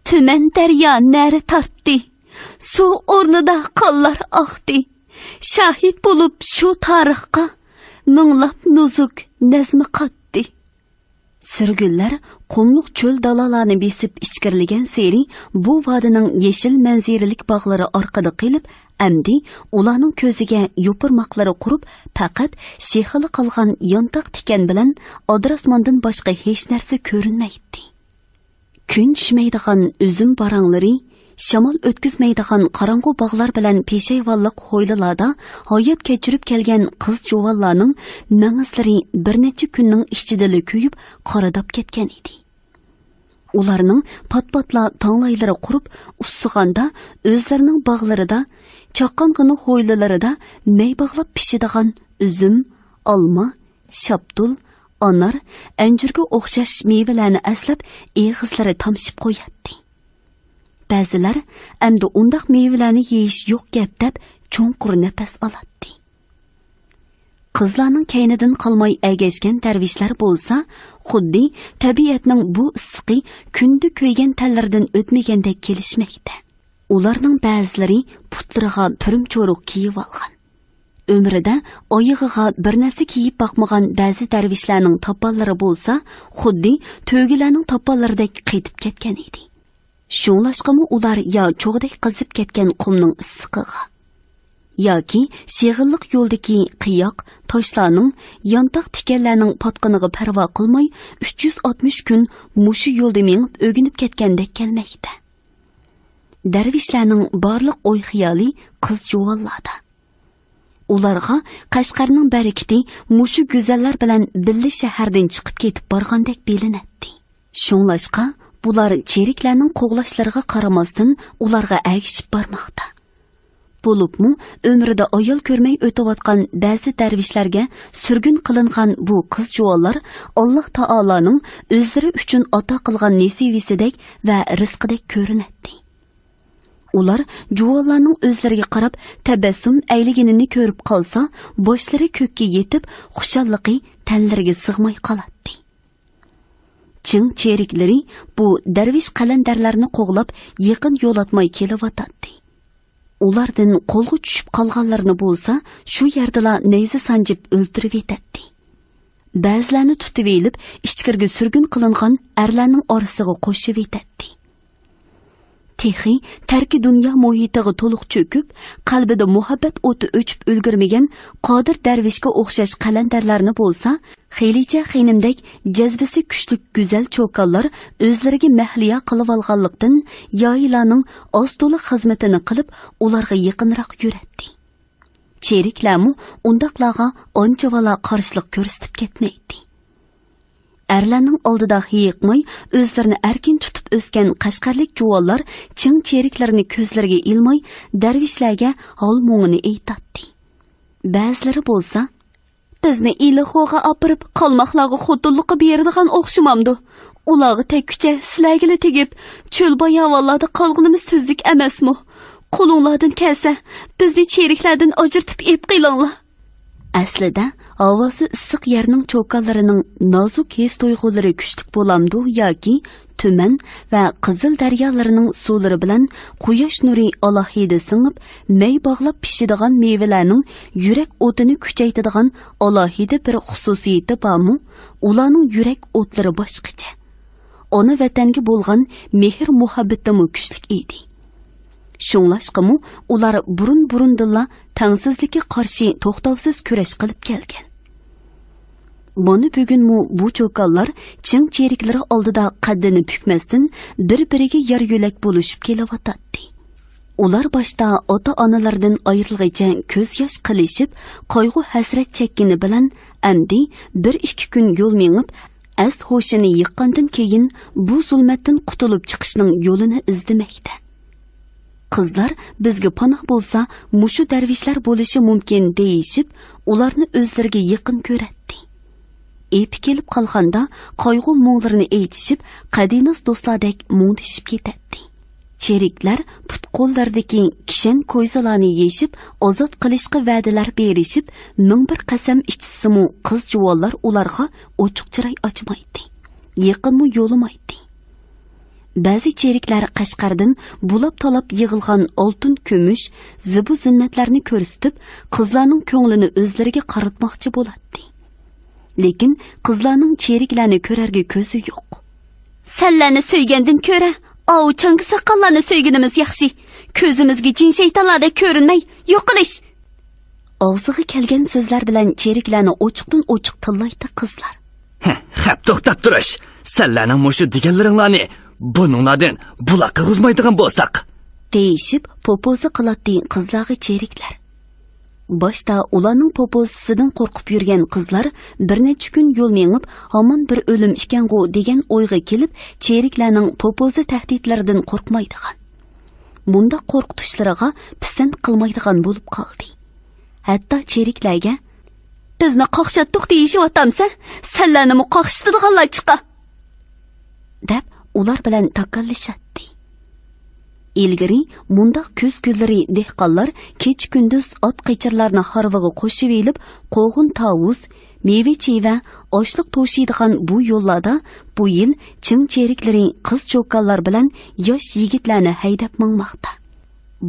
تۈمەن دەريا نەرە تارتتى، سۇ ئورنىدا قانلار ئاقتى. شاھىت بولۇپ شۇ تارىخقا، مىڭلاپ نوزۇك نەزمە قاتتى. سۈرگۈنلەر قۇملۇق چۆل دالالارنى بېسىپ ئىچكىرىلىگەنسېرى، بۇ ۋادىنىڭ يېشىل مەنزىرىلىك باغلىرى ئارقىدا قېلىپ، ئەمدى ئۇلارنىڭ كۆزىگە يوپۇرماقلىرى قۇرۇپ، پەقەت شېخىلا قالغان يانتاق تىكەن بىلەن ئادىراسماندىن باشقا ھېچ نەرسە كۆرۈنمەيتتى. كۈن چۈشمەيدىغان ئۈزۈم باراڭلىرى، شامال ئۆتكۈزمەيدىغان قاراڭغۇ باغلار بىلەن پېشايۋانلىق ھويلىلاردا ھايات كەچۈرۈپ كەلگەن قىز-جۇۋانلارنىڭ مېڭىسلىرى بىر نەچچە كۈننىڭ ئىچىدىلا كۆيۈپ، قارىداپ كەتكەن ئىدى. ئۇلارنىڭ پات-پاتلا تاڭلايلىرى قۇرۇپ، ئۇسسىغاندا ئۆزلىرىنىڭ باغلىرىدا، چاققانغىنا ھويلىلىرىدا مەي باغلاپ پىشىدىغان ئۈزۈم، ئالما، شاپتۇل، ئانار، ئەنجۈرگە ئوخشاش مېۋىلەرنى ئەسلەپ ئېغىزلىرى تامشىپ قوياتتى. بەزىلەر ئەمدى ئۇنداق مېۋىلەرنى يېيىش يوق گەپ دەپ چوڭقۇر نەپەس ئالاتتى. قىزلارنىڭ كەينىدىن قالماي ئەگەشكەن دەرۋىشلەر بولسا خۇددى تەبىئەتنىڭ بۇ ئىسسىقى كۈندە كۆيگەن تەنلىرىدىن ئۆتمىگەندەك كېلىشمەكتە. ئۇلارنىڭ بەزىلىرى پۇتلىرىغا پۈرۈم چورۇق كىيىۋالغان. ئۆمرىدە ئايىغىغا بىر نەرسە كىيىپ باقمىغان بەزى دەرۋىشلەرنىڭ تاپانلىرى بولسا خۇددى تۆگىلەرنىڭ تاپانلىرىدەك قېتىپ كەتكەن ئىدى. شۇڭلاشقىمۇ ئۇلار يا چوغدەك قىزىپ كەتكەن قۇمنىڭ ئىسسىقىغا، ياكى شېغىللىق يولدىكى قىياق، تاشلارنىڭ، يانتاق تىكەنلەرنىڭ پاتقىنىغا پەرۋا قىلماي، ئۈچ يۈز ئاتمىش كۈن مۇشۇ يولدا مېڭىپ ئۆگىنىپ كەتكەندەك كەلمەكتە. دەرۋىشلەرنىڭ بارلىق ئوي-خىيالى قىز-جۇۋانلاردا. ئۇلارغا قەشقەرنىڭ بەرىكىتى مۇشۇ گۈزەللەر بىلەن بىللە شەھەردىن چىقىپ كېتىپ بارغاندەك بىلىنەتتى. شۇڭلاشقا، بۇلار چېرىكلەرنىڭ قوغلاشلىرىغا قارىماستىن، ئۇلارغا ئەگىشىپ بارماقتا. بولۇپمۇ ئۆمرىدە ئايال كۆرمەي ئۆتۈۋاتقان بەزى دەرۋىشلەرگە سۈرگۈن قىلىنغان بۇ قىز-جۇۋانلار ئاللاھ تائالانىڭ ئۆزلىرى ئۈچۈن ئاتا قىلغان نېسىۋىسىدەك ۋە رىزقىدەك كۆرۈنەتتى. ئۇلار جۇۋانلارنىڭ ئۆزلىرىگە قاراپ تەبەسسۇم ئەيلىگىنىنى كۆرۈپ قالسا، باشلىرى كۆككە يېتىپ، خۇشاللىقى تەنلىرىگە سىغماي قالاتتى. چىڭ چېرىكلىرى بۇ دەرۋىش قەلەندەرلەرنى قوغلاپ، يېقىن يولاتماي كېلىۋاتاتتى. ئۇلاردىن قولغا چۈشۈپ قالغانلىرىنى بولسا، شۇ يەردىلا نەيزە سانجىپ ئۆلتۈرۈۋېتەتتى. بەزىلەرنى تۇتۇۋېلىپ، ئىچكىرىگە سۈرگۈن قىلىنغان ئەرلەرنىڭ ئارىسىغا قوشۇۋېتەتتى. تېخى تەركى دۇنيا مۇھىتىغا تولۇق چۆكۈپ، قەلبىدە مۇھەببەت ئوتى ئۆچۈپ ئۈلگۈرمىگەن قادىر دەرۋىشكە ئوخشاش قەلەندەرلەرنى بولسا، خېلىچە خېنىمدەك جەزبىسى كۈچلۈك گۈزەل چوكانلار ئۆزلىرىگە مەھلىيا قىلىۋالغانلىقتىن، يايىلارنىڭ ئاز-تولا خىزمىتىنى قىلىپ، ئۇلارغا يېقىنراق يۈرەتتى. چېرىكلەرمۇ ئۇنداقلارغا ئانچە-ۋالا قارشىلىق كۆرسىتىپ كەتمەيتتى. ئەرلەرنىڭ ئالدىدا ھېيىقماي، ئۆزلىرىنى ئەركىن تۇتۇپ ئۆسكەن قەشقەرلىك جۇۋانلار چىڭ چېرىكلىرىنى كۆزلىرىگە ئىلماي، دەرۋىشلەرگە ھال-مۇڭىنى ئېيتاتتى. بەزىلىرى بولسا، بىزنى ئىلىخوغا ئاپىرىپ، قالماقلارغا خوتۇنلۇققا بېرىدىغان ئوخشىمامدۇ؟ ئۇلارغا تەگكۈچە سىلەرگىلا تېگىپ، چۆل باياۋانلاردا قالغىنىمىز تۈزۈك ئەمەسمۇ؟ قولۇڭلاردىن كەلسە، بىزنى چېرىكلەردىن ئاجرىتىپ ئېلىپ قېلىڭلار. ئەسلىدە، ھاۋاسى ئىسسىق يەرنىڭ چوكانلىرىنىڭ نازۇك ھېس-تۇيغۇلىرى كۈچلۈك بولامدۇ ياكى تۈمەن ۋە قىزىل دەريالىرىنىڭ سۇلىرى بىلەن قۇياش نۇرى ئالاھىدە سىڭىپ، مەي باغلاپ پىشىدىغان مېۋىلەرنىڭ يۈرەك ئوتىنى كۈچەيتىدىغان ئالاھىدە بىر خۇسۇسىيىتى بارمۇ؟ ئۇلارنىڭ يۈرەك ئوتلىرى باشقىچە. ئانا ۋەتەنگە بولغان مېھىر-مۇھەببىتىمۇ كۈچلۈك ئىدى. شۇڭلاشقىمۇ ئۇلار بۇرۇن-بۇرۇندىنلا تەڭسىزلىككە قارشى توختاۋسىز كۈرەش قىلىپ كەلگەن. مانا بۈگۈنمۇ بۇ چوكانلار چىڭ چېرىكلىرى ئالدىدا قەددىنى پۈكمەستىن، بىر-بىرىگە يار-يۆلەك بولۇشۇپ كېلىۋاتاتتى. ئۇلار باشتا ئاتا-ئانىلىرىدىن ئايرىلغىچە كۆز ياش قىلىشىپ، قايغۇ-ھەسرەت چەككىنى بىلەن، ئەمدى بىر-ئىككى كۈن يول مېڭىپ، ئەس-ھوشىنى يىغقاندىن كېيىن، بۇ زۇلمەتتىن قۇتۇلۇپ چىقىشنىڭ يولىنى ئىزدىمەكتە. قىزلار بىزگە پاناھ بولسا، مۇشۇ دەرۋىشلەر بولۇشى مۇمكىن، دېيىشىپ، ئۇلارنى ئۆزلىرىگە يېقىن كۆرەتتى. ئېپى كېلىپ قالغاندا، قايغۇ-مۇڭلىرىنى ئېيتىشىپ، قەدىناس دوستلاردەك مۇڭدىشىپ كېتەتتى. چېرىكلەر پۇت-قوللىرىدىكى كىشەن كويزىلارنى يېشىپ، ئازاد قىلىشقا ۋەدىلەر بېرىشىپ، مىڭ بىر قەسەم ئىچىشسىمۇ، قىز-جۇۋانلار ئۇلارغا ئوچۇق چىراي ئاچمايتتى. يېقىنمۇ يولىمايتتى. بەزى چېرىكلەر قەشقەردىن بۇلاپ-تالاپ يىغىلغان ئالتۇن-كۈمۈش، زىبۇ-زىننەتلەرنى كۆرسىتىپ، قىزلارنىڭ كۆڭلىنى ئۆزلىرىگە قاراتماقچى بولاتتى. لېكىن قىزلارنىڭ چېرىكلەرنى كۆرەرگە كۆزى يوق. سەنلەرنى سۆيگەندىن كۆرە، ئاۋۇ چاڭگا ساقاللارنى سۆيگىنىمىز ياخشى. كۆزىمىزگە جىن شەيتانلاردەك كۆرۈنمەي، يوقىلىش! ئاغزىغا كەلگەن سۆزلەر بىلەن چېرىكلەرنى ئوچۇقتىن ئوچۇق تىللايتتى قىزلار. ھە، خەپ توختاپ تۇرۇش. سەنلەرنىڭ مۇشۇ دېگەنلىرىڭلارنى بۇنىڭلاردىن بۇلاق قىغۇزمايدىغان بولساق. دېيىشىپ، پوپوزا قىلاتتى قىزلارغا چېرىكلەر. باشتا ئۇلارنىڭ پوپوزىسىدىن قورقۇپ يۈرگەن قىزلار بىر نەچچە كۈن يول مېڭىپ، ھامان بىر ئۆلۈم ئىكەنغۇ دېگەن ئويغا كېلىپ، چېرىكلەرنىڭ پوپوزا تەھدىتلىرىدىن قورقمايدىغان، مۇنداق قورقۇتۇشلىرىغا پىسەنت قىلمايدىغان بولۇپ قالدى. ھەتتا چېرىكلەرگە، «بىزنى قاقشاتتۇق دېيىشىۋاتامسەن؟ سەنلەرنىمۇ قاقشىتىدىغانلار چىقا!» دەپ، ئۇلار بىلەن تاكاللىشاتتى. ئىلگىرى مۇنداق كۈز كۈنلىرى دېھقانلار كېچە-كۈندۈز ئات-قېچىرلارنى ھارۋىغا قوشۇۋېلىپ، قوغۇن-تاۋۇز، مېۋە-چىۋە، ئاشلىق توشۇيدىغان بۇ يوللاردا بۇ يىل چىڭ چېرىكلىرى قىز چوكانلار بىلەن ياش يىگىتلەرنى ھەيدەپ ماڭماقتا.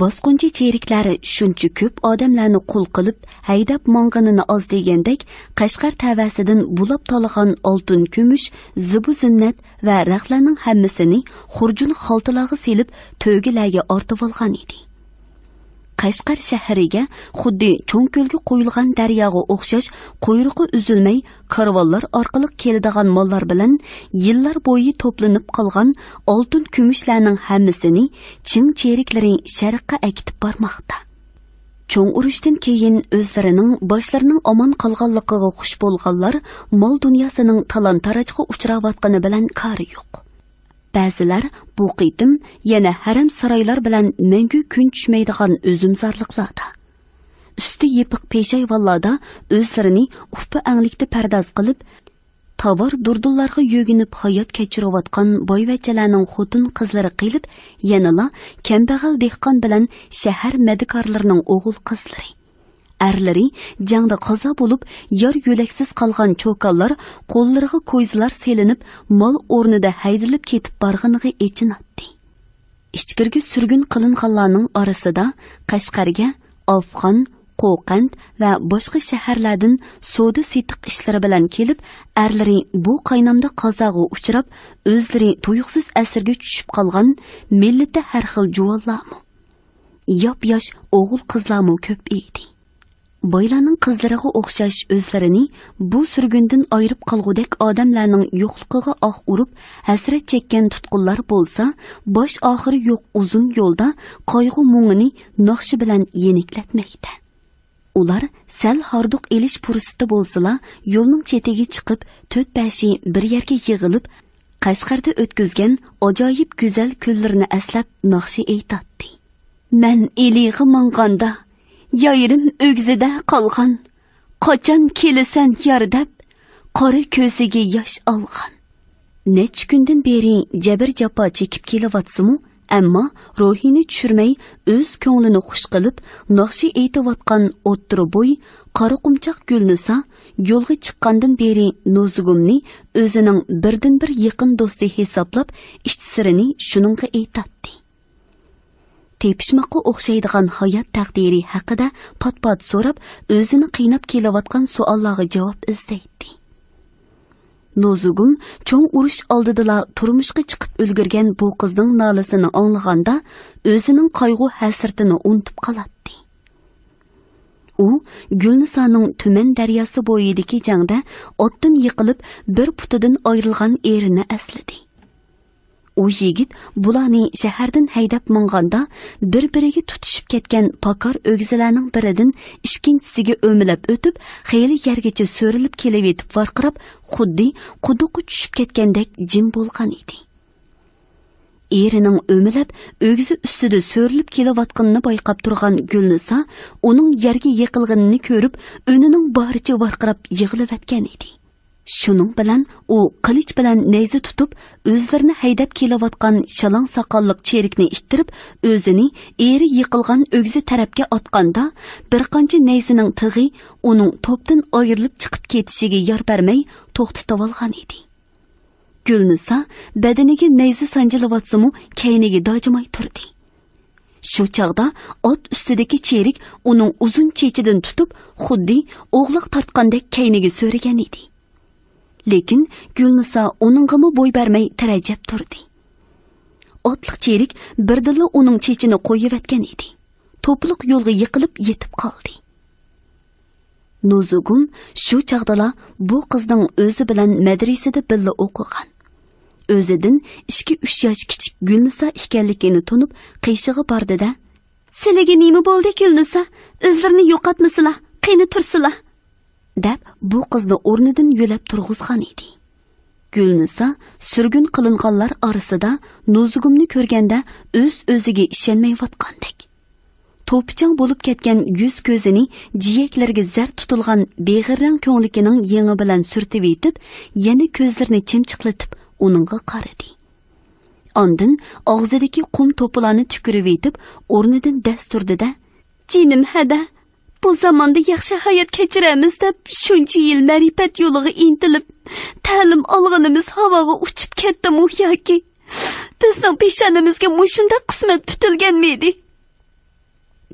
باسقۇنچى چېرىكلەر شۇنچە كۆپ ئادەملەرنى قۇل قىلىپ ھەيدەپ ماڭغىنىنى ئاز دېگەندەك، قەشقەر تەۋەسىدىن بۇلاپ تالىغان ئالتۇن، كۈمۈش، زىبۇ زىننەت ۋە رەختلەرنىڭ ھەممىسىنى خۇرجۇن خالتىلارغا سېلىپ، تۆگىلەرگە ئارتىۋالغان ئىدى. قەشقەر شەھىرىگە خۇددى چوڭ كۆلگە قويۇلغان دەرياغا ئوخشاش قۇيرۇقى ئۈزۈلمەي كارۋانلار ئارقىلىق كېلىدىغان ماللار بىلەن يىللار بويى توپلىنىپ قالغان ئالتۇن، كۈمۈشلەرنىڭ ھەممىسىنى چىڭ چېرىكلىرى شەرققە ئەكېتىپ بارماقتا. چوڭ ئۇرۇشتىن كېيىن ئۆزلىرىنىڭ باشلىرىنىڭ ئامان قالغانلىقىغا خۇش بولغانلار مال دۇنياسىنىڭ تالان-تاراجغا ئۇچراۋاتقىنى بىلەن كارى يوق. بەزىلەر بۇ قېتىم يەنە ھەرەم-سارايلار بىلەن مەڭگۈ كۈن چۈشمەيدىغان ئۆزۈمزارلىقلاردا، ئۈستى يېپىق پېشايۋانلاردا ئۆزلىرىنى ئۇپا ئەڭلىكتە پەرداز قىلىپ، تاۋار دۇردۇنلارغا يۆگىنىپ ھايات كەچۈرۈۋاتقان بايۋەچچىلەرنىڭ خوتۇن-قىزلىرى قېلىپ، يەنىلا كەمبەغەل دېھقان بىلەن شەھەر مەدىكارلىرىنىڭ ئوغۇل-قىزلىرى. ئەرلىرى جەڭدە قازا بولۇپ، يار-يۆلەكسىز قالغان چوكانلار قوللىرىغا كويزىلار سېلىنىپ، مال ئورنىدا ھەيدىلىپ كېتىپ بارغىنىغا ئېچىناتتى. ئىچكىرىگە سۈرگۈن قىلىنغانلارنىڭ ئارىسىدا قەشقەرگە ئافغان، قوقەنت ۋە باشقا شەھەرلەردىن سودا-سېتىق ئىشلىرى بىلەن كېلىپ، ئەرلىرى بۇ قاينامدا قازاغا ئۇچراپ، ئۆزلىرى تۇيۇقسىز ئەسىرگە چۈشۈپ قالغان مىللىتى ھەر خىل جۇۋانلارمۇ، ياپياش ئوغۇل-قىزلارمۇ كۆپ ئىدى. بايلارنىڭ قىزلىرىغا ئوخشاش ئۆزلىرىنى بۇ سۈرگۈندىن ئايرىپ قالغۇدەك ئادەملەرنىڭ يوقلۇقىغا ئاھ ئۇرۇپ، ھەسرەت چەككەن تۇتقۇنلار بولسا، باش-ئاخىرى يوق ئۇزۇن يولدا قايغۇ-مۇڭىنى ناخشا بىلەن يېنىكلەتمەكتە. ئۇلار سەل ھاردۇق ئېلىش پۇرسىتى بولسىلا، يولنىڭ چېتىگە چىقىپ، تۆت-بەشى بىر يەرگە يىغىلىپ، قەشقەردە ئۆتكۈزگەن ئاجايىپ گۈزەل كۈنلىرىنى ئەسلەپ ناخشا ئېيتاتتى. مەن ئىلىغا ماڭغاندا، يايرىم ئۆگزىدە قالغان، قاچان كېلىسەن يار دەپ، قارا كۆزىگە ياش ئالغان. نەچچە كۈندىن بېرى جەبىر-جاپا چېكىپ كېلىۋاتسىمۇ، ئەمما روھىنى چۈشۈرمەي، ئۆز كۆڭلىنى خۇش قىلىپ، ناخشا ئېيتىۋاتقان ئوتتۇرا بوي، قارا قۇمچاق گۈلنىسا يولغا چىققاندىن بېرى نوزۇگۇمنى ئۆزىنىڭ بىردىنبىر يېقىن دوستى ھېسابلاپ، ئىچ سىرىنى شۇنىڭغا ئېيتاتتى. تېپىشماققا ئوخشايدىغان ھايات تەقدىرى ھەققىدە پات-پات سوراپ، ئۆزىنى قىيناپ كېلىۋاتقان سوئاللارغا جاۋاب ئىزدەيتتى. نوزۇگۇم چوڭ ئۇرۇش ئالدىدىلا تۇرمۇشقا چىقىپ ئۈلگۈرگەن بۇ قىزنىڭ نالىسىنى ئاڭلىغاندا، ئۆزىنىڭ قايغۇ-ھەسرىتىنى ئۇنتۇپ قالاتتى. ئۇ گۈلنىسانىڭ تۈمەن دەرياسى بويىدىكى جەڭدە ئاتتىن يىقىلىپ، بىر پۇتىدىن ئايرىلغان ئېرىنى ئەسلىدى. ئۇ يىگىت بۇلارنى شەھەردىن ھەيدەپ ماڭغاندا، بىر-بىرىگە تۇتىشىپ كەتكەن پاكار ئۆگزىلەرنىڭ بىرىدىن ئىككىنچىسىگە ئۆمىلەپ ئۆتۈپ، خېلى يەرگىچە سۆرىلىپ كېلىۋېتىپ ۋارقىراپ، خۇددى قۇدۇققا چۈشۈپ كەتكەندەك جىم بولغان ئىدى. ئېرىنىڭ ئۆمىلەپ، ئۆگزە ئۈستىدە سۆرىلىپ كېلىۋاتقىنىنى بايقاپ تۇرغان گۈلنىسا ئۇنىڭ يەرگە يىقىلغىنىنى كۆرۈپ، ئۈنىنىڭ بارىچە ۋارقىراپ يىغلىۋەتكەن ئىدى. شۇنىڭ بىلەن ئۇ قىلىچ بىلەن نەيزە تۇتۇپ، ئۆزلىرىنى ھەيدەپ كېلىۋاتقان شالاڭ ساقاللىق چېرىكنى ئىتتىرىپ، ئۆزىنى ئېرى يىقىلغان ئۆگزە تەرەپكە ئاتقاندا، بىر قانچە نەيزىنىڭ تىغى ئۇنىڭ توپتىن ئايرىلىپ چىقىپ كېتىشىگە يار بەرمەي توختىتىۋالغان ئىدى. گۈلنىسا بەدىنىگە نەيزە سانجىلىۋاتسىمۇ، كەينىگە داجىماي تۇردى. شۇ چاغدا ئات ئۈستىدىكى چېرىك ئۇنىڭ ئۇزۇن چېچىدىن تۇتۇپ، خۇددى ئوغلاق تارتقاندەك كەينىگە سۆرىگەن ئىدى. لېكىن گۈلنىسا ئۇنىڭغىمۇ بوي بەرمەي تىرەجەپ تۇردى. ئوتلۇق چېرىك بىردىنلا ئۇنىڭ چېچىنى قويۇۋەتكەن ئىدى. توپىلىق يولغا يىقىلىپ يېتىپ قالدى. نوزۇگۇم شۇ چاغدىلا بۇ قىزنىڭ ئۆزى بىلەن مەدرىسىدە بىللە ئوقۇغان، ئۆزىدىن ئىككى-ئۈچ ياش كىچىك گۈلنىسا ئىكەنلىكىنى تونۇپ، قېشىغا باردى-دە، «سىلىگە نېمە بولدى، گۈلنىسا؟ ئۆزلىرىنى يوقاتمىسىلا، قېنى تۇرسىلا!» دەپ، بۇ قىزنى ئورنىدىن يۆلەپ تۇرغۇزغان ئىدى. گۈلنىسا سۈرگۈن قىلىنغانلار ئارىسىدا نوزۇگۇمنى كۆرگەندە ئۆز-ئۆزىگە ئىشەنمەيۋاتقاندەك، توپىچاڭ بولۇپ كەتكەن يۈز-كۆزىنى جىيەكلىرىگە زەر تۇتۇلغان بېغىررەڭ كۆڭلىكىنىڭ يېڭى بىلەن سۈرتۈۋېتىپ، يەنە كۆزلىرىنى چىمچىقلىتىپ ئۇنىڭغا قارىدى. ئاندىن ئاغزىدىكى قۇم توپىلارنى تۈكۈرۈۋېتىپ، ئورنىدىن دەس تۇردى-دە، «جېنىم ھەدە، بۇ زاماندا ياخشى ھايات كەچۈرەرمىز دەپ، شۇنچە يىل مەرىپەت يولىغا ئىنتىلىپ، تەلىم ئالغىنىمىز ھاۋاغا ئۇچۇپ كەتتىمۇ ياكى؟ بىزنىڭ پېشانىمىزگە مۇشۇنداق قىسمەت پۈتۈلگەنمىدى؟»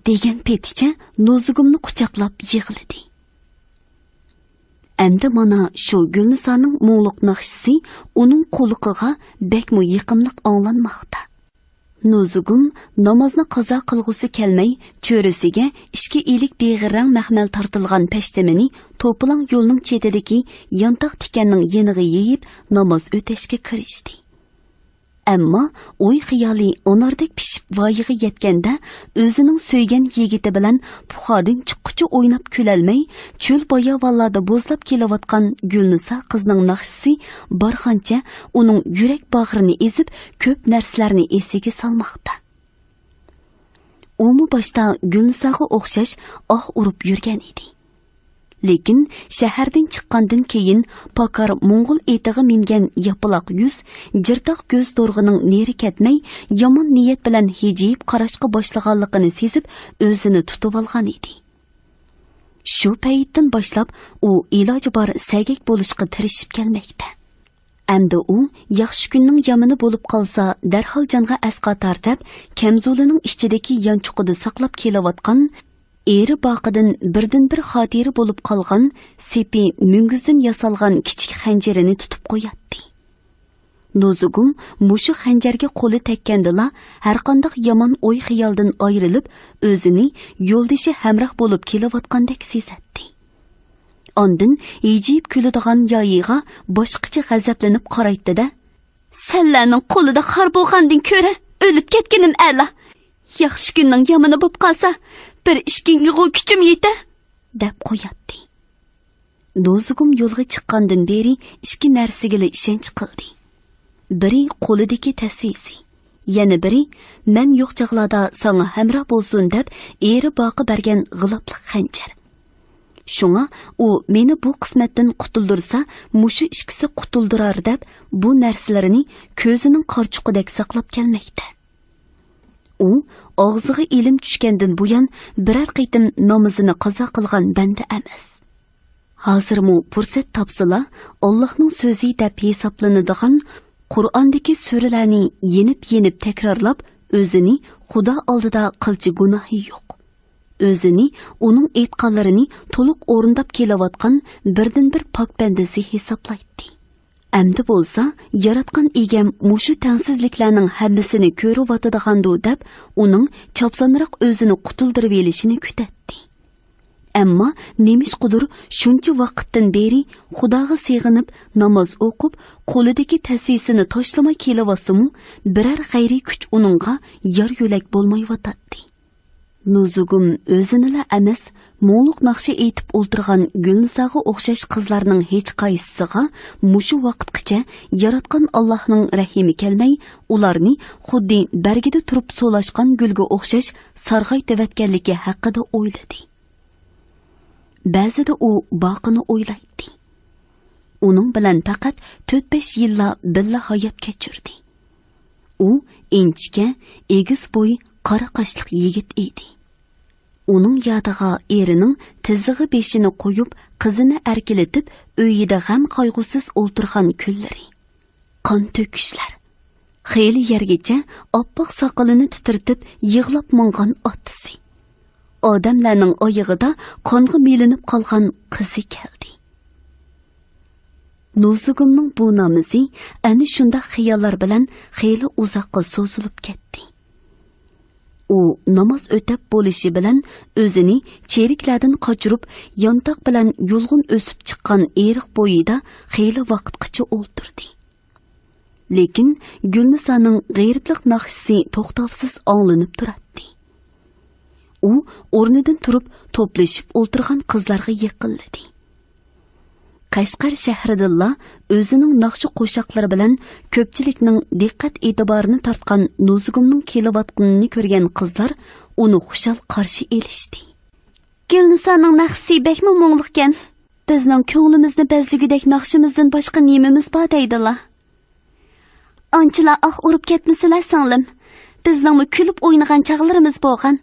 دېگەن پېتىچە نوزۇگۇمنى قۇچاقلاپ يىغلىدى. ئەمدى مانا شۇ گۈلنىسانىڭ مۇڭلۇق ناخشىسى ئۇنىڭ قۇلىقىغا بەكمۇ يېقىملىق ئاڭلانماقتا. نوزۇگۇم نامازنى قازا قىلغۇسى كەلمەي، چۆرىسىگە ئىككى ئىلىك بېغىررەڭ مەخمەل تارتىلغان پەشتىمىنى توپىلاڭ يولنىڭ چېتىدىكى يانتاق تىكەننىڭ يېنىغا يېيىپ، ناماز ئۆتەشكە كىرىشتى. ئەمما ئوي-خىيالى ئاناردەك پىشىپ ۋايىغا يەتكەندە، ئۆزىنىڭ سۆيگەن يىگىتى بىلەن پۇخادىن چىققۇچە ئويناپ كۈلەلمەي، چۆل-باياۋانلاردا بوزلاپ كېلىۋاتقان گۈلنىسا قىزنىڭ ناخشىسى بارغانچە ئۇنىڭ يۈرەك باغرىنى ئېزىپ، كۆپ نەرسىلەرنى ئېسىگە سالماقتا. ئۇمۇ باشتا گۈلنىساغا ئوخشاش ئاھ ئۇرۇپ يۈرگەن ئىدى. لېكىن شەھەردىن چىققاندىن كېيىن پاكار موڭغۇل ئېتىغا مىنگەن ياپىلاق يۈز، جىرداق كۆز دورغىنىڭ نېرى كەتمەي، يامان نىيەت بىلەن ھىجىيىپ قاراشقا باشلىغانلىقىنى سېزىپ، ئۆزىنى تۇتۇۋالغان ئىدى. شۇ پەيتتىن باشلاپ ئۇ ئىلاجى بار سەگەك بولۇشقا تىرىشىپ كەلمەكتە. ئەمدى ئۇ ياخشى كۈننىڭ يامىنى بولۇپ قالسا، دەرھال جانغا ئەسقاتار دەپ، كەمزۇلىنىڭ ئىچىدىكى يانچۇقىدا ساقلاپ كېلىۋاتقان، ئېرى باقىدىن بىردىنبىر خاتىرە بولۇپ قالغان سېپى مۈڭگۈزدىن ياسالغان كىچىك خەنجىرىنى تۇتۇپ قوياتتى. نوزۇگۇم مۇشۇ خەنجەرگە قولى تەگكەندىلا، ھەرقانداق يامان ئوي-خىيالدىن ئايرىلىپ، ئۆزىنى يولدىشى ھەمراھ بولۇپ كېلىۋاتقاندەك سېزەتتى. ئاندىن ھىجىيىپ كۈلىدىغان يايىغا باشقىچە غەزەپلىنىپ قارايتتى-دە، «سەنلەرنىڭ قولىدا خار بولغاندىن كۆرە ئۆلۈپ كەتكىنىم ئەلا. ياخشى كۈننىڭ يامىنى بوپ قالسا، بىر ئىككىڭگىغۇ كۈچۈم يېتە» دەپ قوياتتى. نوزۇگۇم يولغا چىققاندىن بېرى ئىككى نەرسىگىلا ئىشەنچ قىلدى. بىرى قولىدىكى تەسۋىسى، يەنە بىرى مەن يوق چاغلاردا ساڭا ھەمراھ بولسۇن دەپ ئېرى باقى بەرگەن غىلاپلىق خەنجەر. شۇڭا ئۇ مېنى بۇ قىسمەتتىن قۇتۇلدۇرسا، مۇشۇ ئىككىسى قۇتۇلدۇرار دەپ بۇ نەرسىلىرىنى كۆزىنىڭ قارىچۇقىدەك ساقلاپ كەلمەكتە. ئۇ ئاغزىغا ئىلىم چۈشكەندىن بۇيان بىرەر قېتىم نامىزىنى قازا قىلغان بەندە ئەمەس. ھازىرمۇ پۇرسەت تاپسىلا، ئاللاھنىڭ سۆزى دەپ ھېسابلىنىدىغان قۇرئاندىكى سۈرىلەرنى يېنىپ-يېنىپ تەكرارلاپ، ئۆزىنى خۇدا ئالدىدا قىلچە گۇناھى يوق، ئۆزىنى ئۇنىڭ ئېيتقانلىرىنى تولۇق ئورۇنداپ كېلىۋاتقان بىردىنبىر پاك بەندىسى ھېسابلايتتى. ئەمدى بولسا، ياراتقان ئىگەم مۇشۇ تەڭسىزلىكلەرنىڭ ھەممىسىنى كۆرۈۋاتىدىغاندۇ دەپ، ئۇنىڭ چاپسانراق ئۆزىنى قۇتۇلدۇرۇۋېلىشىنى كۈتەتتى. ئەمما نېمىشقىدۇر شۇنچە ۋاقىتتىن بېرى خۇداغا سېغىنىپ، ناماز ئوقۇپ، قولىدىكى تەسۋىسىنى تاشلىماي كېلىۋاتسىمۇ، بىرەر غەيرىي كۈچ ئۇنىڭغا يار-يۆلەك بولمايۋاتاتتى. نوزۇگۇم ئۆزىنىلا ئەمەس، مۇڭلۇق ناخشا ئېيتىپ ئولتۇرغان گۈلنىساغا ئوخشاش قىزلارنىڭ ھېچقايسىسىغا مۇشۇ ۋاقىتقىچە ياراتقان ئاللاھنىڭ رەھىمى كەلمەي، ئۇلارنى خۇددى بەرگىدە تۇرۇپ سولاشقان گۈلگە ئوخشاش سارغايتىۋەتكەنلىكى ھەققىدە ئويلىدى. بەزىدە ئۇ باقىنى ئويلايتتى. ئۇنىڭ بىلەن پەقەت تۆت-بەش يىللا بىللە ھايات كەچۈردى. ئۇ ئىنچىكە، ئېگىز بوي، قارا قاشلىق يىگىت ئىدى. ئۇنىڭ يادىغا ئېرىنىڭ تىزىغا بېشىنى قويۇپ، قىزىنى ئەركىلىتىپ، ئۆيىدە غەم-قايغۇسىز ئولتۇرغان كۈنلىرى. قان تۆكۈشلەر. خېلى يەرگىچە ئاپئاق ساقىلىنى تىترىتىپ يىغلاپ ماڭغان ئاتىسى. ئادەملەرنىڭ ئايىغىدا قانغا مىلىنىپ قالغان قىزى كەلدى. نوزۇگۇمنىڭ بۇ نامىزى ئەنە شۇنداق خىياللار بىلەن خېلى ئۇزاققا سوزۇلۇپ كەتتى. ئۇ ناماز ئۆتەپ بولۇشى بىلەن ئۆزىنى چېرىكلەردىن قاچۇرۇپ، يانتاق بىلەن يۇلغۇن ئۆسۈپ چىققان ئېرىق بويىدا خېلى ۋاقىتقىچە ئولتۇردى. لېكىن گۈلنىسانىڭ غېرىبلىق ناخشىسى توختاۋسىز ئاڭلىنىپ تۇراتتى. ئۇ ئورنىدىن تۇرۇپ، توپلىشىپ ئولتۇرغان قىزلارغا يېقىنلىدى. قەشقەر شەھىرىدىنلا ئۆزىنىڭ ناخشا قوشاقلىرى بىلەن كۆپچىلىكنىڭ دىققەت ئېتىبارىنى تارتقان نوزۇگۇمنىڭ كېلىۋاتقىنىنى كۆرگەن قىزلار ئۇنى خۇشال قارشى ئېلىشتى. گۈلنىسانىڭ ناخشىسى بەكمۇ مۇڭلۇقكەن. بىزنىڭ كۆڭلىمىزنى بەزلىگۈدەك ناخشىمىزدىن باشقا نېمىمىز بار دەيدىلا. ئانچىلا ئاھ ئۇرۇپ كەتمىسىلە، سىڭلىم. بىزنىڭمۇ كۈلۈپ ئوينىغان چاغلىرىمىز بولغان.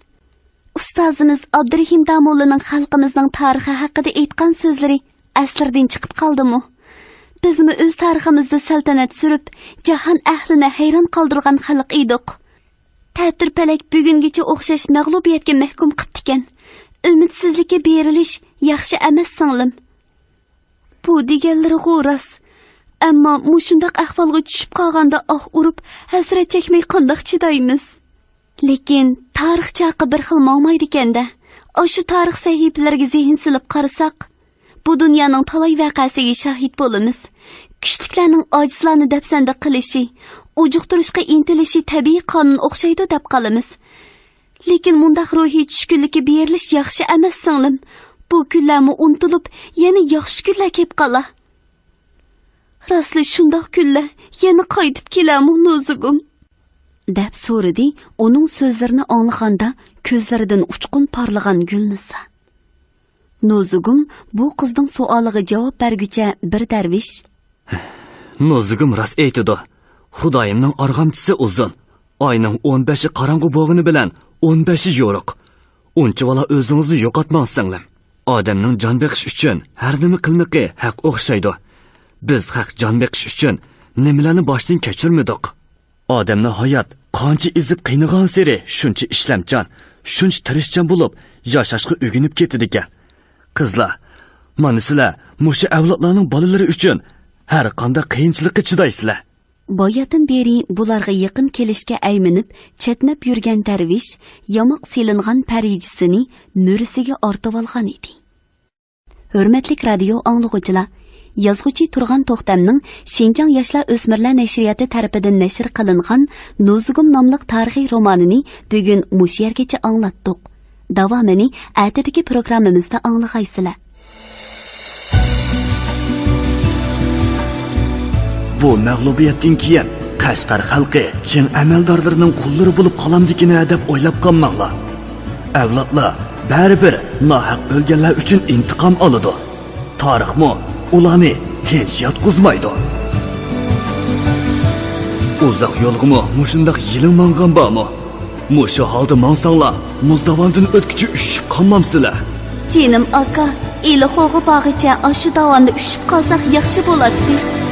ئۇستازىمىز ئابدۇرېھىم داموللىنىڭ خەلقىمىزنىڭ تارىخى ھەققىدە ئېيتقان سۆزلىرى ئەسلىرىدىن چىقىپ قالدىمۇ؟ بىزمۇ ئۆز تارىخىمىزدا سەلتەنەت سۈرۈپ، جاھان ئەھلىنى ھەيران قالدۇرغان خەلق ئىدۇق. تەتۈر پەلەك بۈگۈنگىچە ئوخشاش مەغلۇبىيەتكە مەھكۇم قىپتىكەن. ئۈمىدسىزلىككە بېرىلىش ياخشى ئەمەس، سىڭلىم. بۇ دېگەنلىرىغۇ راست. ئەمما مۇشۇنداق ئەھۋالغا چۈشۈپ قالغاندا ئاھ ئۇرۇپ، ھەسرەت چەكمەي قانداق چىدايمىز؟ لېكىن تارىخ چاقى بىر خىل ماڭمايدىكەن-دە. ئاشۇ تارىخ سەھىپىلىرىگە زېھىن سېلىپ قارىساق، بۇ دۇنيانىڭ تالاي ۋەقەسىگە شاھىت بولىمىز. كۈچلۈكلەرنىڭ ئاجىزلارنى دەپسەندە قىلىشى، ئۇجۇقتۇرۇشقا ئىنتىلىشى تەبىئىي قانۇن ئوخشايدۇ دەپ قالىمىز. لېكىن مۇنداق روھىي چۈشكۈنلۈككە بېرىلىش ياخشى ئەمەس، سىڭلىم. بۇ كۈنلەرمۇ ئۇنتۇلۇپ، يەنە ياخشى كۈنلەر كېلىپ قالا. راستلا شۇنداق كۈنلەر يەنە قايتىپ كېلەرمۇ، نوزۇگۇم؟ دەپ سورىدى ئۇنىڭ سۆزلىرىنى ئاڭلىغاندا كۆزلىرىدىن ئۇچقۇن پارلىغان گۈلنىسا. نوزۇگۇم بۇ قىزنىڭ سوئالىغا جاۋاب بەرگۈچە بىر دەرۋىش: نوزۇگۇم راست ئېيتىدۇ. خۇدايىمنىڭ ئارغامچىسى ئۇزۇن. ئاينىڭ ئون بەشى قاراڭغۇ بولغىنى بىلەن ئون بەشى يورۇق. ئۇنچىۋالا ئۆزىڭىزنى يوقاتماڭ، سىڭلىم. ئادەمنىڭ جان بېقىش ئۈچۈن ھەر نېمە قىلمىقى ھەق ئوخشايدۇ. بىز ھەق جان بېقىش ئۈچۈن نېمىلەرنى باشتىن كەچۈرمىدۇق؟ ئادەمنى ھايات قانچە ئېزىپ قىينىغانسېرى شۇنچە ئىشلەمچان، شۇنچە تىرىشچان بولۇپ ياشاشقا ئۆگىنىپ كېتىدىكەن. قىزلار، مانا سىلەر مۇشۇ ئەۋلادلارنىڭ بالىلىرى ئۈچۈن ھەر قانداق قىيىنچىلىققا چىدايسىلەر. باياتىن بېرى بۇلارغا يېقىن كېلىشكە ئەيمىنىپ، چەتنەپ يۈرگەن دەرۋىش ياماق سېلىنغان پەرىجىسىنى مۈرىسىگە ئارتىۋالغان ئىدى. ھۆرمەتلىك رادىيو ئاڭلىغۇچىلار، يازغۇچى تۇرغان توختەمنىڭ شىنجاڭ ياشلار ئۆسمۈرلەر نەشرىياتى تەرىپىدىن نەشر قىلىنغان نوزۇگۇم ناملىق تارىخىي رومانىنى بۈگۈن مۇشۇ يەرگىچە ئاڭلاتتۇق. داۋامىنى ئەتىدىكى پروگراممىمىزدا ئاڭلىغايسىلەر. بۇ مەغلۇبىيەتتىن كېيىن قەشقەر خەلقى چىڭ ئەمەلدارلىرىنىڭ قۇللىرى بولۇپ قالامدىكىنە دەپ ئويلاپ قالماڭلار. ئەۋلادلار بەرىبىر ناھەق ئۆلگەنلەر ئۈچۈن ئىنتىقام ئالىدۇ. تارىخمۇ ئۇلارنى تىنچ ياتقۇزمايدۇ. ئۇزاق يولغىمۇ مۇشۇنداق يېلىڭ ماڭغان بارمۇ؟ مۇشۇ ھالدا ماڭساڭلار، مۇز داۋاندىن ئۆتكۈچە ئۈششۈپ قالمامسىلەر؟ جېنىم ئاكا، ئىلىخوغا بارغىچە ئاشۇ داۋاندا ئۈشۈپ قالساق ياخشى بولاتتى.